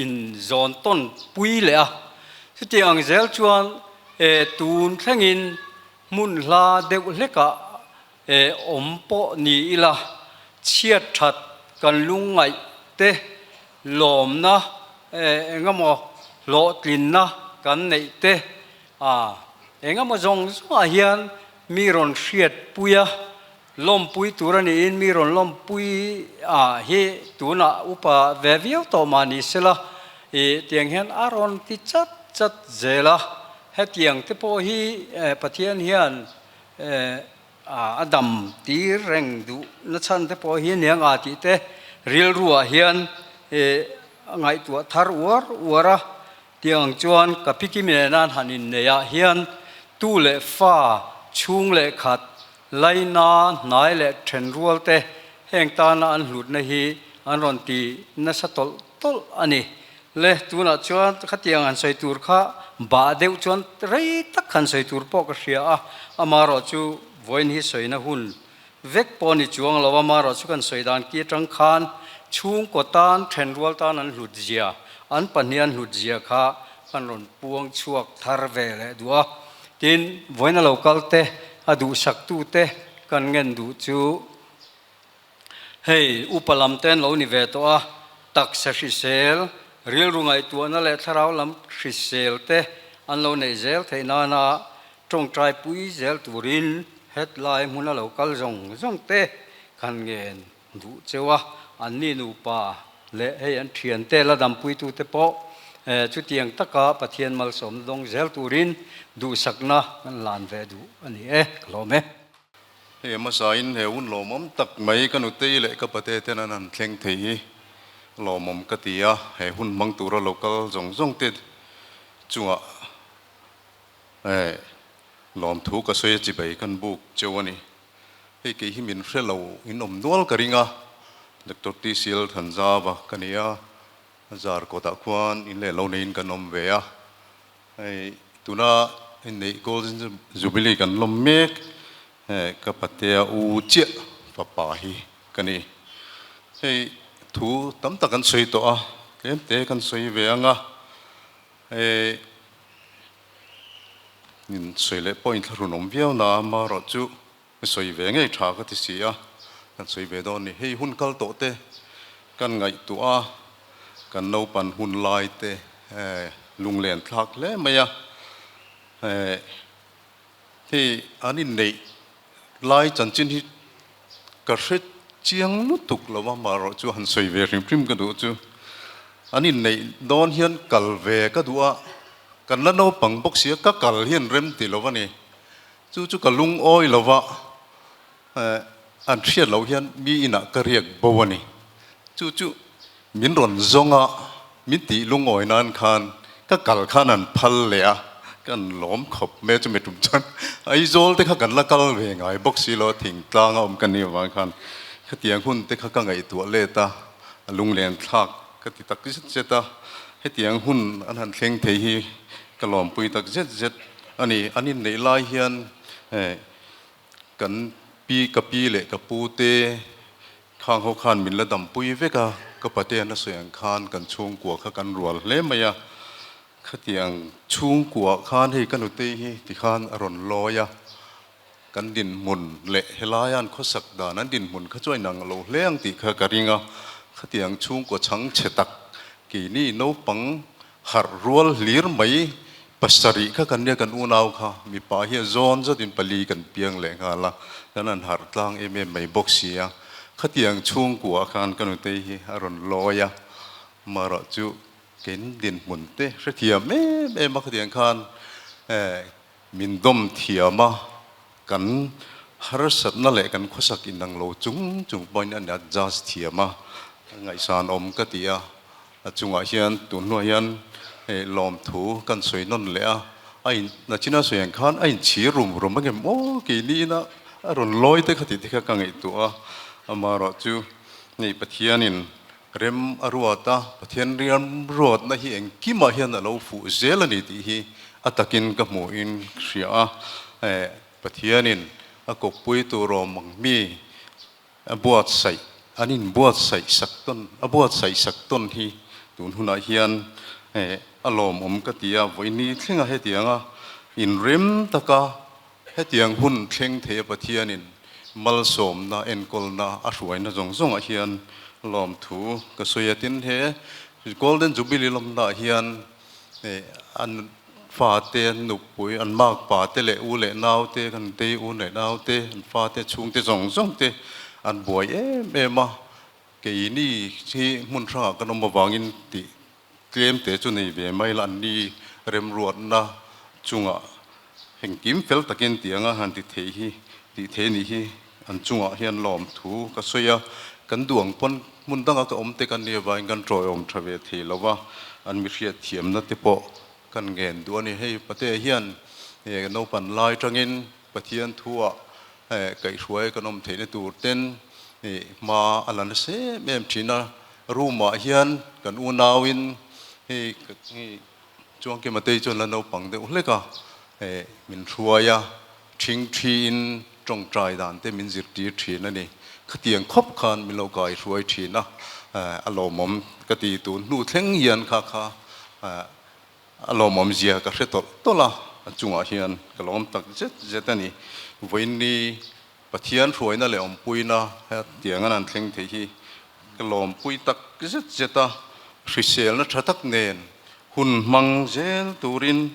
Speaker 17: in zawn tawn pui leh a. Chutiang ang zel chuan eh tun thlengin hmun hla deuh hlekah eh awm pawh ni ila, chhiat that kan lungngaih te lawmna eh engemaw hlawhtlinna kan neih te a engemaw zawng zawngah hian mi rawn hriat pui a. Lawmpui tur a niin mi rawn lawmpui ah hi tunah upa ve viau tawh mah ni sela ih tiang hian a rawn ti chat chat zel a, hetiang te pawh hi Pathian hian a dam tir reng duh na chhan te pawh hi aniang ah tih te rilru ah hian ih a ngaihtuah thar uar uar a, tiang chuan ka pikim nena han inneih ah hian tu leh fa chhung leh khat Laina hnai leh then rual te heng tana an hlutna hi an rawn ti nasa tawlh tawlh a ni. Le tunah chuan khatiang han sawi tur kha bah deuh chuan rei tak han sawi tur pawh ka hria a, amaherawh chu vawiin hi sawina hun vek pawh a ni chuang lo, amaherawh chu kan sawi dan ki atang khan chhungkaw tan then rual tan an hlut zia, an pahnih an hlut zia kha kan rawn puang chhuak thar ve leh duh a. Tin, vawiin a lo kal te, a duhsaktute kan ngen duh chu hei upa lam te an lo ni ve tawh a, taksa hrisel, rilru ngaihtuahna leh thlarau lam hrisel te an lo neih zel theih nana tawngtai pui zel turin hetlai hmuna lo kal zawng zawng te kan ngen duh cheu a, anni nupa leh hei an thiante la dampuitute pawh chutiang taka Pathian malsawmna dawng zel turin duhsakna kan lan ve duh a ni e, ka hlawm e.
Speaker 18: Hei hmasain he hun lawmawm tak mai ka nutei leh ka pate ten an han thleng thei hi lawmawm ka ti a, he hun hmang tura local zawng zawng te chungah lawmthu ka sawi a chibei kan buk cheu a ni. Hei kei hi min hre lo in awm nual ka ring a, Doctor TCL Thanzava ka ni a, zar kawtah khuan in leh lo neiin kan awm ve a, hei tuna inneih Golden Jubilee kan lawm mek, ka patea u chiah fapa hi ka ni. Hei thu tam tak an sawi tawh a, tlem te kan sawi ve ang a, hei. In sawi leh pawh inthlahrun awm viau na amaherawh chu ka sawi ve ngei tha ka ti si a, kan sawi ve dawn a ni. Hei hun kal tawh te kan ngaihtuah a, kan naupan hun lai te lunglen thlak hle mai a, hei an inneih lai chanchin hi ka hre chiang lutuk lo a, amaherawh chu han sawi ve hrim hrim ka duh chu an inneih dawn hian kal ve ka duh a, Kan la naupang bawk sia ka kal hian rem ti lo a ni. Chu chu ka lungawi lo va, an hriat loh hian mi inah ka riak bo a ni. Chu chu min rawn zawng a, min tih lungawi nan khan ka kal khan an phal leh a. Kan lawm khawp mai a, chumi tum chuan Aizawl te kha kan la kal ve ngai bawk si lo a, thingtlang a awm ka nih avang khan khatiang hun te kha ka ngaihtuah let a, a lunglen thlak ka ti tak zet zet a, hetiang hun an han thleng thei hi ka lawmpui tak zet zet a ni. An inneih lai hian kan pi ka pi leh ka pu te Khang ho khan min la dampui vek a, ka patean a sawi ang khan kan chhungkua kha kan rual hle mai a, khatiang chhungkua khan hei ka nutei hi tikhan a rawn lawi a, kan dinhmun leh helaia an khawsak dan an dinhmun kha chu a inang lo hle ang tih kha ka ring a, khatiang chhungkua chhang chhe tak keini naupang harh rual hlir mai Pasarih kha kan nia kan unau kha mipa hi a zawn zawtin pali kan piang leh nghal a, kan han harh tlang em em mai bawk si a, khatiang chhungkua khan ka nutei hi a rawn lawi a, marawh chu kein dinhmun te hrethiam em em a khatiang khan min dawm thiam a, kan harsatna leh kan khawsak inang lo chung chung pawhin a adjust thiam a, ngaihsan awm ka ti a. A chungah hian tun hnuah hian hei lawmthu kan sawi nawn leh a, a in nachina sawi ang khan a inchhir rum rum ang em aw keini ina a rawn lawi te kha tih te kha ka ngaihtuah a, amaherawh chu hei Pathianin rem a ruat a, Pathian riam ruatna hi engkimah hian a lo fuh zel a ni tih hi a takin ka hmuhin hria a, Pathianin a kawppui tur awm ang mi A buatsaih, an inbuatsaih sak tawn, a buatsaih sak tawn hi tun hunah hian a lawmawm ka ti a, vawiini thlenga hetianga inrem taka hetiang hun thleng thei a Pathianin malsawmna, enkawlna a hruaina zawng zawngah hian lawmthu ka sawi a. Tin, he Golden Jubilee lawmnaah hian An fate, an nupui, an makpa te leh u leh nau te, kan tei u leh nau te, an fate chhungte zawng zawng te an buai em em a. Keini hi hmun hrangah kan awm avangin tih tlem te chu nei ve mai la, anni remruatna chungah engkim fel takin tih anga han ti thei hi, tih thei nih hi an chungah hian lawmthu ka sawi a. Kan duang pawn Hmun danga ka awm te kan nih avangin kan tawiawm tha ve thei lo va, an mi hriatthiamna te pawh kan ngen duh a ni. Hei Patea hian naupan lai tangin Pathian thuah kaihhruai kan awm theihna tur ten hma a la nasa em em thin a. Room ah hian kan unauin hei Chuangkima tei chuan la naupang deuh hlek a, min hruai a. Thingthiin tawngtai dan te min zirtir thin a ni. Khatiang khawp khan min lo kai hruai thin a, a lawmawm ka ti. Tun hnu thleng hian kha kha a lawmawm zia ka hre tawlh tawlh a, a chungah hian ka lawm tak zet zet a ni. Vawiinni Pathian hruaina leh awmpuina hetiang an han thleng thei hi ka lawmpui tak zet zet a, hriselna tha tak nen hun hmang zel turin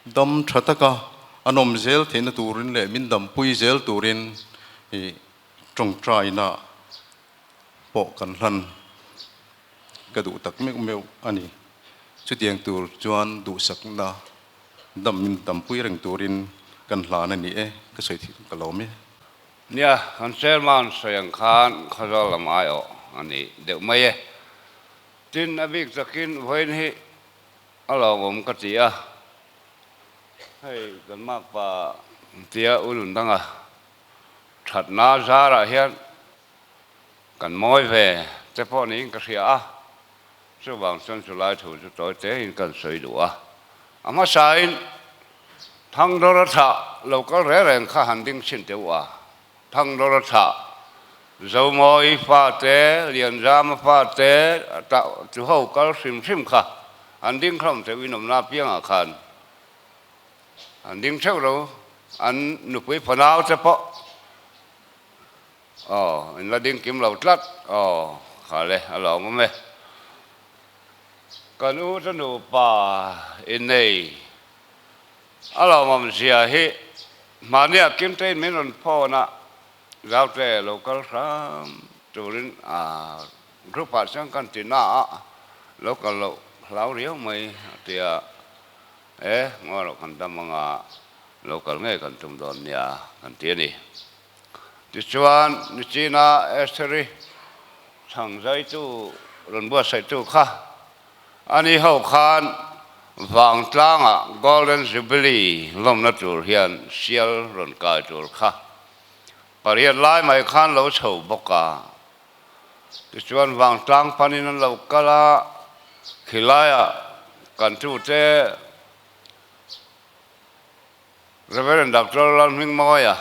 Speaker 18: Dam tha taka an awm zel theihna turin leh min dampui zel turin i tawngtaina pawh kan hlan ka duh tak meuh meuh a ni. Chutiang tur chuan duhsakna dam min dampui reng turin kan hlan a ni e, ka sawi thih ka lawm e.
Speaker 12: Nia, kan chairman sawi ang khan Khawzawl lam aiawh a ni deuh mai e. Tin, a bik takin vawiin hi A lawmawm ka ti a, hei kan makpa tia u Lundanga thatna zarah hian kan mawi ve te pawh niin ka hria a, chuvang chuan chulai thu chu tawi tein kan sawi duh a. A hmasain Thangdawra thlah lo kal reng reng kha han ding chhin teh u a, Thangdawra thlah Zomawi fate, Lianzama fate tah chu ho kal hrim hrim kha an ding hlawm teuh in awmna apiangah khan an ding theuh lo, an nupui fanau te pawh aw in la ding kim lo tlat aw kha le a lawm awm e. Kan u te nupa innei a lawmawm zia hi hmahniah Kimtein min rawn phone a. Zaute lo kal hram turin a group ah chuan kan ti na a, lo kal loh hlau riau mai a ti a, e ngawi loh kan dam anga lo kal ngei kan tum dawn nia kan ti a ni. Tichuan Nichina Estheri chhang zaitu rawn buatsaihtu kha ani ho khan. Vangtlanga Golden Jubilee lawmna tur hian sial rawn kai tur kha pariat lai mai khan lo chho bawk a. Tichuan Vangtlang panin an lo kal a, khilaiah kan tute Reverend Doctor Lalhmingmawia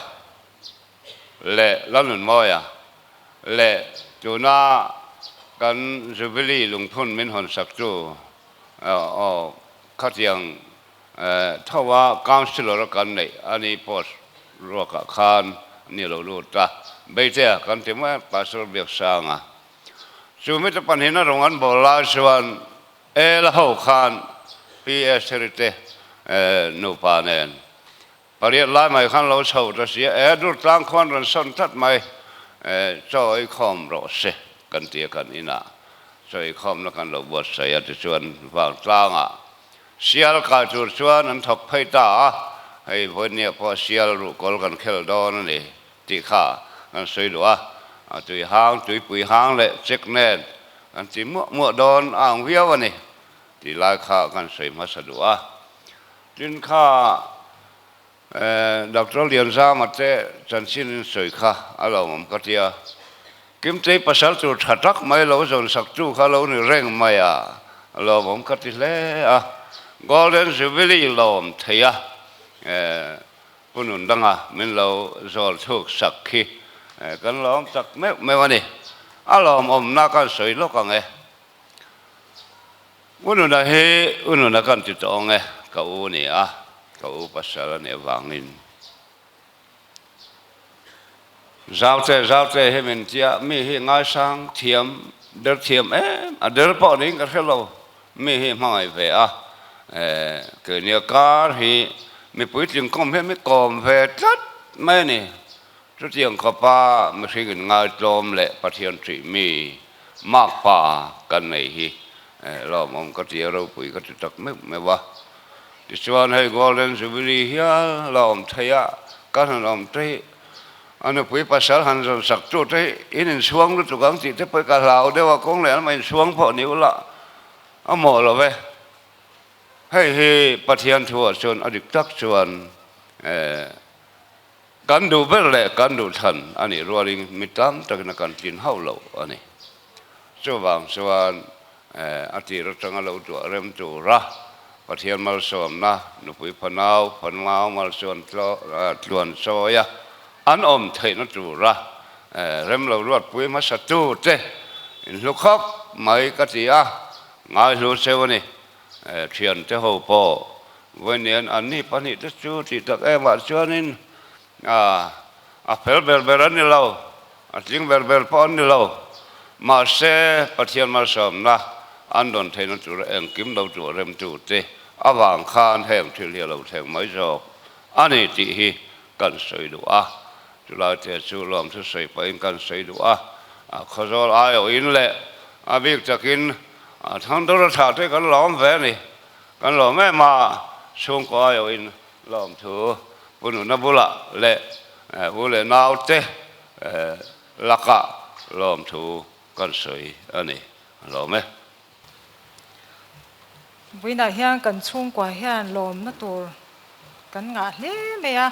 Speaker 12: leh Lalnunmawia leh tuna kan Jubilee lungphun min hawn saktu aw khatiang tho a Councillor a kan neih a ni post ruakah khan ni lo lut a, Beitea kan ti mai a Pastor Biaksanga. Chu mite pahnihin a rawn an bawl lai chuan E la ho khan PS Herite nupa nen pariat lai mai khan lo chho ta sia, e Durtlang khuan rawn sawn tlat mai, chaw ei khawm rawh se kan ti a kan inah chaw ei khawmna kan lo buatsaih a tichuan Vangtlangah sial kai tur chuan an thawk phei ta a, hei vawinia pawh sial ruhkawl kan khel dawn a ni tih kha kan sawi duh a, a tui hang, tuipui hang leh chek nen kan ti muah muah dawn a ang viau a ni tih lai kha kan sawi hmasa duh a. Tin kha Doctor Lianzama te chanchin in sawi kha a lo awm ka tia, Kimtei pasal tur tha tak mai lo zawn sak tu kha lo ni reng mai a, a lawmawm ka ti hle a. Golden Jubilee lawm thei a. Pu Nundanga min lo zawl chhuk sak khi kan lawm tak meuh meuh a ni. A lawmawmna kan sawi lawk ang e. U Nuna hi U Nuna kan ti tawh ang e, ka u ni a, ka u pasal a nih avangin. Zaute zaute hi min tia, mi hi ngaisang thiam, der thiam em, a der pawh niin ka hre lo, Mi hi hmangaih ve a, keini kar hi mi puitling kawm hian mi kawm ve tlat mai a ni. Chutiang khawpa mihring in ngaitlawm leh Pathian ṭih mi makpa kan nei hi lawmawm ka ti a, ropui ka ti tak meuh meuh a. Tichuan hei Golden Jubilee hial la awm thei a, kan han awm te hi A nupui pasal han zawn sak tu te hi in inchhuang lutuk ang tih te pawh ka hlau deuh a, kawng leh lamah inchhuang pawh ni ula a mawh lo ve. Hei hi Pathian thuah chuan a dik tak chuan kan duh ber leh kan duh thlan a nih rualin mi tam takin a kan tlin hauh lo a ni. Chuvang chuan a tir atanga lo tuah rem tura Pathian malsawmna, nupui fanau, fanau malsuan tluan chawia an awm theihna tura rem lo ruatpui hmasa tute inhlu khawp mai ka ti a, ngaihlu cheu a ni. Thiante ho pawh vawiin anni pahnihte chu tih tak emah chuanin A fel ber ber an ni lo, a tling ber ber pawh an ni lo. Mahse, Pathian malsawmna an rawn theihna tura engkim lo tuah remtute avang khan heng thil hi a lo thleng mai zawk a ni tih hi kan sawi duh a. Chulaite chu lawmthu sawi pahin kan sawi duh a, Khawzawl aiawhin leh a bik takin Thangdawra thlah te kan lawm ve a ni. Kan lawm em a, chhungkaw aiawhin Lawmthu Pu Nuna bulah leh u leh naute lakah lawmthu kan sawi a ni. A lawm e.
Speaker 10: Vawiinah hian kan chhungkua hian lawmna tur kan ngah hle mai a,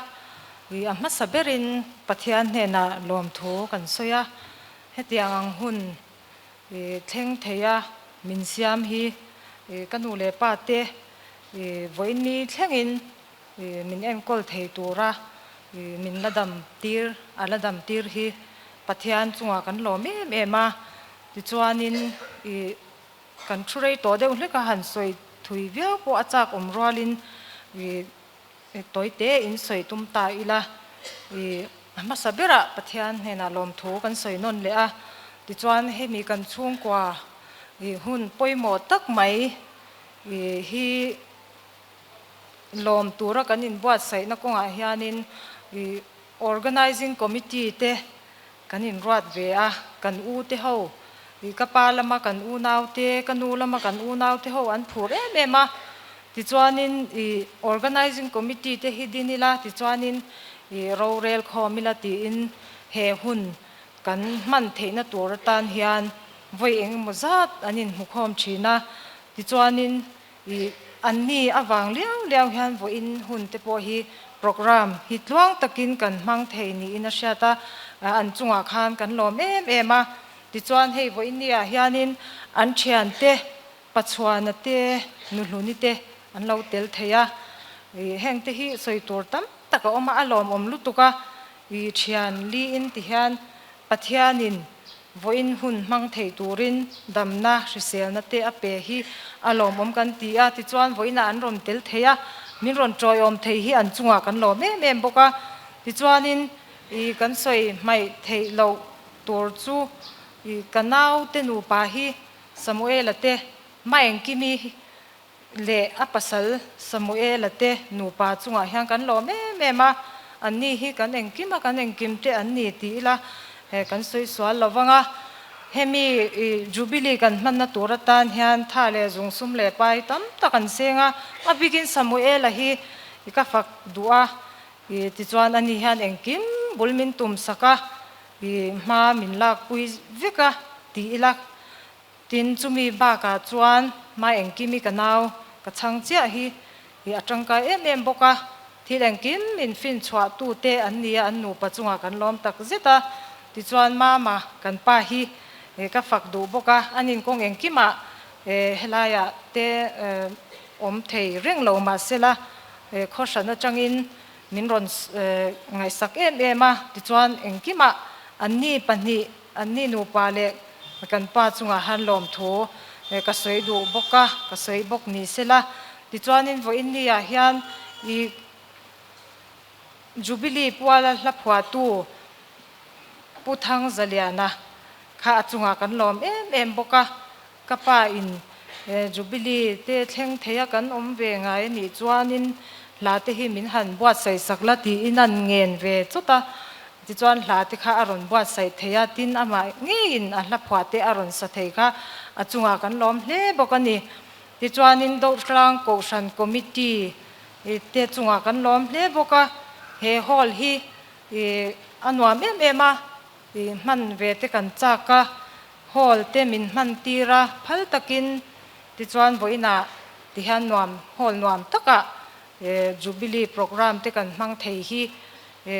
Speaker 10: a hmasa berin Pathian hnenah lawmthu kan sawi a, hetiang ang hun thleng theia min siam hi ka nu leh pa te vawiinni thlengin min enkawl thei tura min la dam tir a la dam tir hi Pathian chungah kan lawm em em a, tichuanin kan thu rei tawh deuh hlek a han sawi thui viau pawh a chak awm rualin Tawite in sawi tum ta ila, i hmasa berah Pathian hnenah lawmthu kan sawi nawn leh a, tichuan hemi kan chhungkua i hun pawimawh tak mai i hi lawm tura kan inbuatsaihna kawngah hianin i Organizing Committee te kan inruat ve a, kan u te ho i ka pa lama kan unau te, ka nu lama kan unau te ho an phur em em a, tichuanin i Organizing Committee te hi din ila, tichuanin i rorel khawm ila tiin he hun kan hman theihna tur atan hian vawi engemaw zat an inhmukhawm thin a, tichuanin i. Anni avang liau liau hian vawiin hun te pawh hi programme hi tluang takin kan hmang thei niin a hriat a, an chungah khan kan lawm em em a. Tichuan hei vawiin ni ah hianin an thiante Pachuana te, Nuhluni te an lo tel thei a. Heng te hi sawi tur tam tak a awm a, a lawmawm lutuk a. Thian liin ti hian Pathianin vawiin hun hmang thei turin damna hriselna te a pe hi a lawmawm kan ti a, tichuan vawiinah an rawn tel thei a, min rawn tawiawm thei hi an chungah kan lawm em em bawk a, tichuanin i kan sawi hmaih theih loh tur chu i ka naute nupa hi Samuela te Maengkimi leh a pasal Samuela te nupa chungah hian kan lawm em em a, anni hi kan engkim a, kan engkim te an ni ti ila kan sawi sual lo vang a. Hemi Jubilee kan hmanna tur atan hian tha leh zung sum leh pai tam tak an seng a, a bikin Samuela hi ka fak duh a, tichuan ani hian engkim bul min tum sak a, hma min lakpui vek a ti ila. Tin, chumi bakah chuan hma engkimi ka nau ka chhang chiah hi i a tangkai em em bawk a, thil engkim min fin chhuah tu te an ni a, an nupa chungah kan lawm tak zet a. Tichuan Mama kan pa hi ka fak duh bawk a, an inkawng engkimah helaiah te awm thei reng lo mahsela khawhran atangin min rawn ngaihsak em em a. Tichuan engkimah anni pahnih Anni nupa leh kan pa chungah han lawmthu ka sawi duh bawk a, ka sawi bawk ni sela. Tichuanin vawiin niah hian i Jubilee puala hla phuahtu Pu Thangzaliana kha a chungah kan lawm em em bawk a. Ka pa in Jubilee te thleng thei a kan awm ve ngai a nih chuanin hla te hi min han buatsaih sak la tiin an ngen ve chawt a, tichuan hla te kha a rawn buatsaih thei a, tin amah ngeiin a hla phuah te a rawn sa thei kha a chungah kan lawm hle bawk a ni. Tichuanin Dohtlang Kohhran Committee te chungah kan lawm hle bawk a, he hall hi a nuam em em a, hman ve te kan chak a, Hall te min hman tir a, phal takin tichuan vawiinah tihian nuam hall nuam takah Jubilee programme te kan hmang thei hi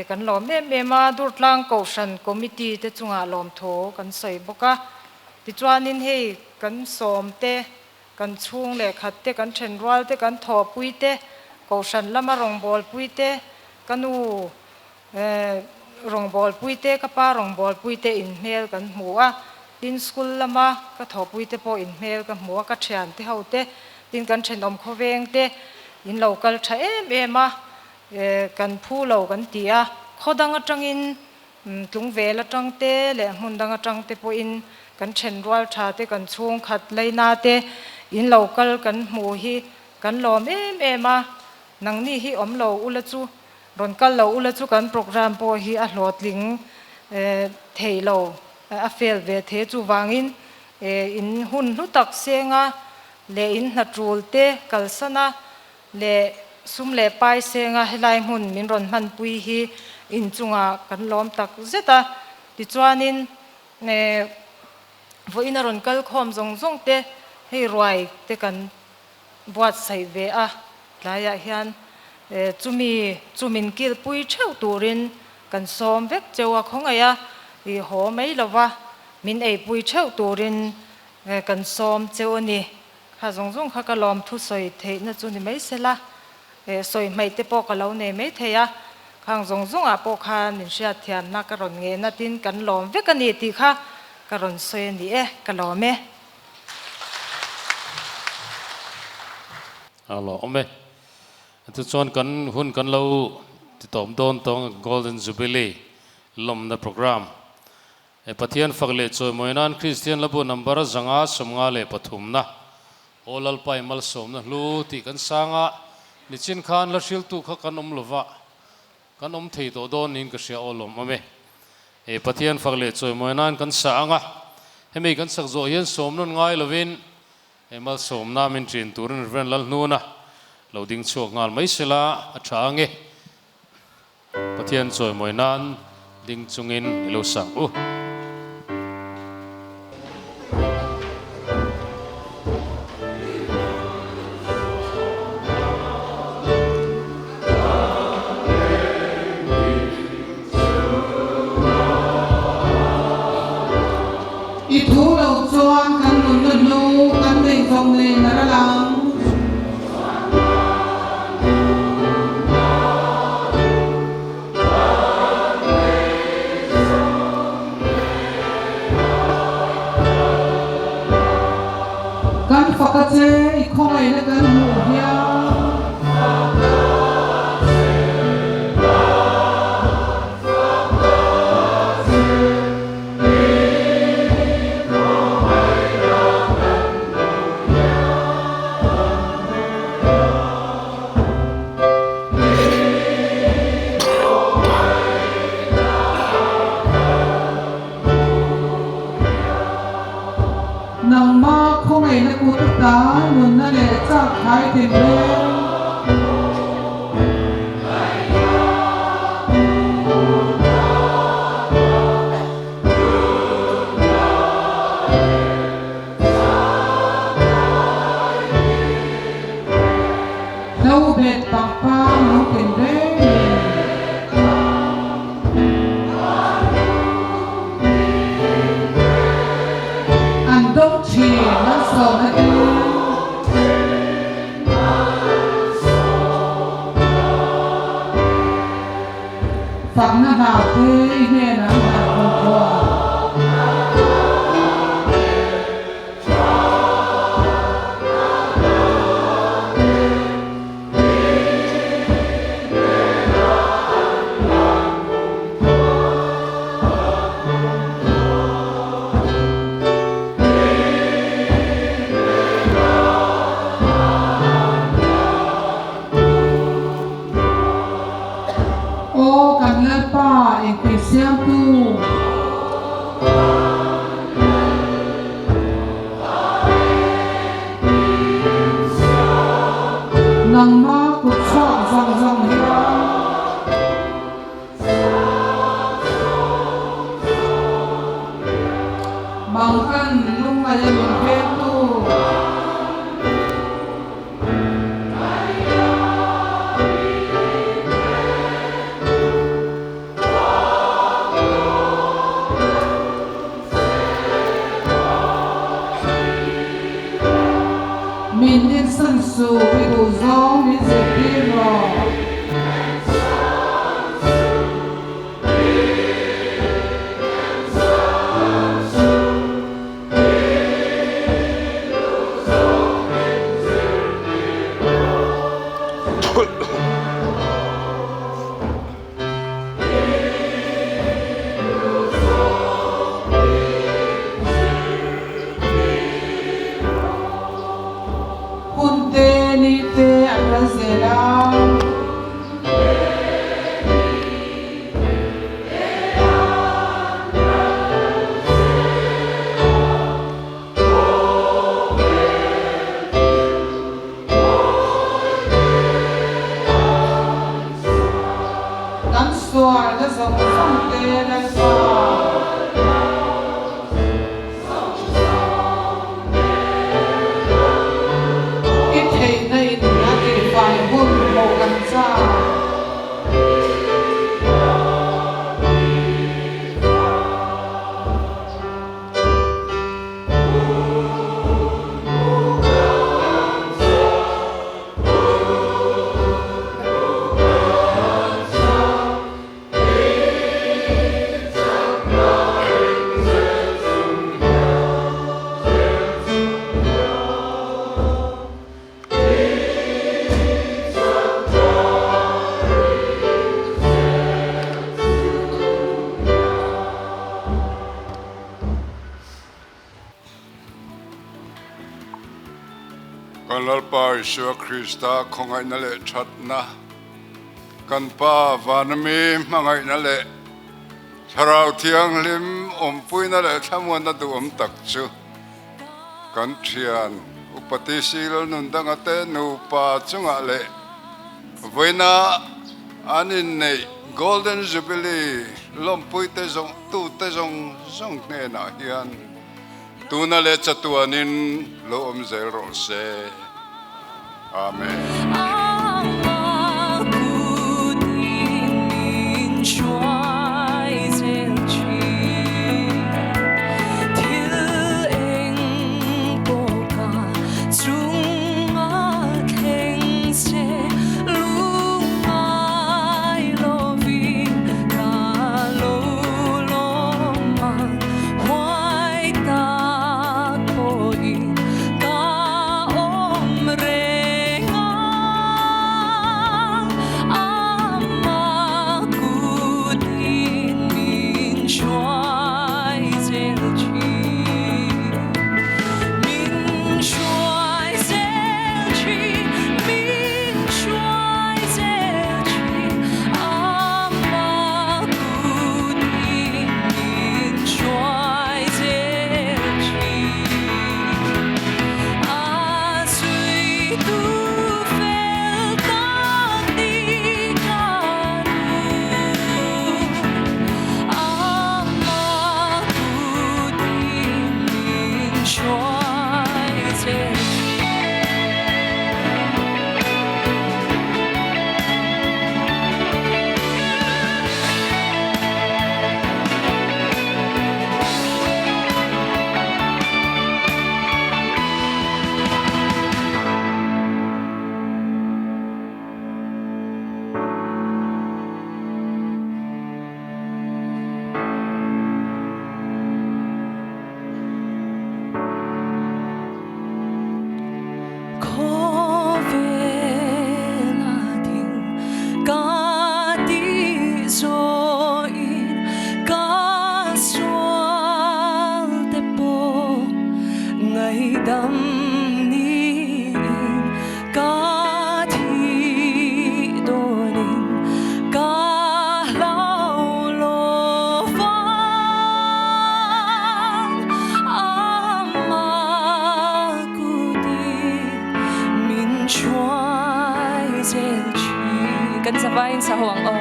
Speaker 10: kan lawm em em a, Durtlang Kohhran Committee te chungah lawmthaw kan sawi bawk a. Tichuanin hei kan sawm te, kan chhung leh khat te, kan thenrual te, kan thawhpui te, Kohhran lama rawngbawlpui te, ka nu Rawngbawlpuite, ka pa rawngbawlpuite inhmel kan hmu a, tin school lama ka thawhpuite pawh inhmel ka hmu a, ka thiante ho te, tin kan thenawm khawveng te in lo kal tha em em a, kan phu lo kan ti a, khaw dang atangin tlungvel atang te leh hmun dang atang te pawhin kan then rual tha te, kan chhungkhat laina te in lo kal kan hmu hi kan lawm em em a, nangni hi awm lo ula chu Rawn kal lo ula chu kan programme pawh hi a hlawhtling thei lo, a fail ve thei chuvangin in hun hlu tak senga leh in hna tul te kalsana leh sum leh pai senga helai hmun min rawn hmanpui hi inchungah kan lawm tak zet a. Tichuanin vawiin a rawn kal khawm zawng zawng te hei ruai te kan buatsaih ve a, tlaiah hian chumi chu min kilpui theuh turin kan sawm vek cheu a, khawngaih a i haw mai lova min eipui theuh turin kan sawm cheu a ni. Kha zawng zawng kha ka lawm thu sawi theihna chu ni mai sela, sawi hmaih te pawh ka lo nei mai thei a, khang zawng zawngah pawh khan min hriatthiamna ka rawn ngehna tin kan lawm vek a ni tih kha ka rawn sawi a ni e, ka lawm e.
Speaker 1: A lawm e. Tichuan kan hun kan lo ti tawm dawn tawng Golden Jubilee lawmna programme e Pathian fak leh chawimawi nan Kristian Labu number 500 53 na Aw Lalpai malsawmna hlu tih kan sang a, nichin khan la hriltu kha kan awm lova Kan awm thei tawh dawn niin ka hria aw lawm awm e. He Pathian fak leh chawimawi nan kan sa ang a, hemi kan sak zawh hian sawm nawn ngai lovin he malsawmna min ṭin turin Rev. Lalhnuna lo ding chhuak nghal mai sela a ṭha ang e. Pathian chawimawi nan ding chungin i lo sang u.
Speaker 19: bet pangpar lung tinrengin. An dawng thin malsawmna te. Fakna hlau te i hnenah an nghat kumkhua. Aw kan Lalpa engkim siamtu. Nangma kut chhuak zawng zawng hian. Mangkan lungngaih a min vengtu. Min insan suh i duh zawng min zirtir rawh. Hun te ni te an ral zel a. Kan sualna zawng zawng te Lalpa. I theihna in a tihfai hun hmuh kan chak.
Speaker 12: Kan Lalpa Isua Krista khawngaihna leh thatna, kan Pa Vanami hmangaihna leh Thlarau Thianghlim awmpuina leh thlamuanna duhawm tak chu kan thian Upa TC Lalnundanga te nupa chungah leh vawiina an inneih Golden Jubilee lawmpuite zawng tute zawng zawng hnenah hian tuna leh chatuanin lo awm zel rawh se. Amen.
Speaker 11: zel thin. Kan zavaiin sa ho ang aw.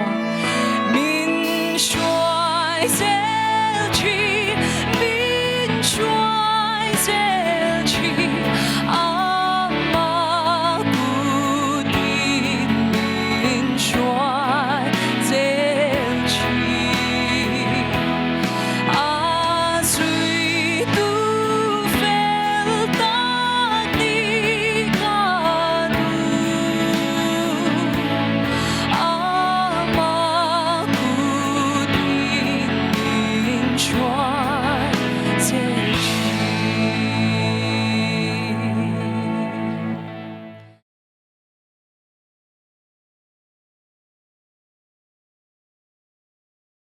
Speaker 11: Min hruai zel thin.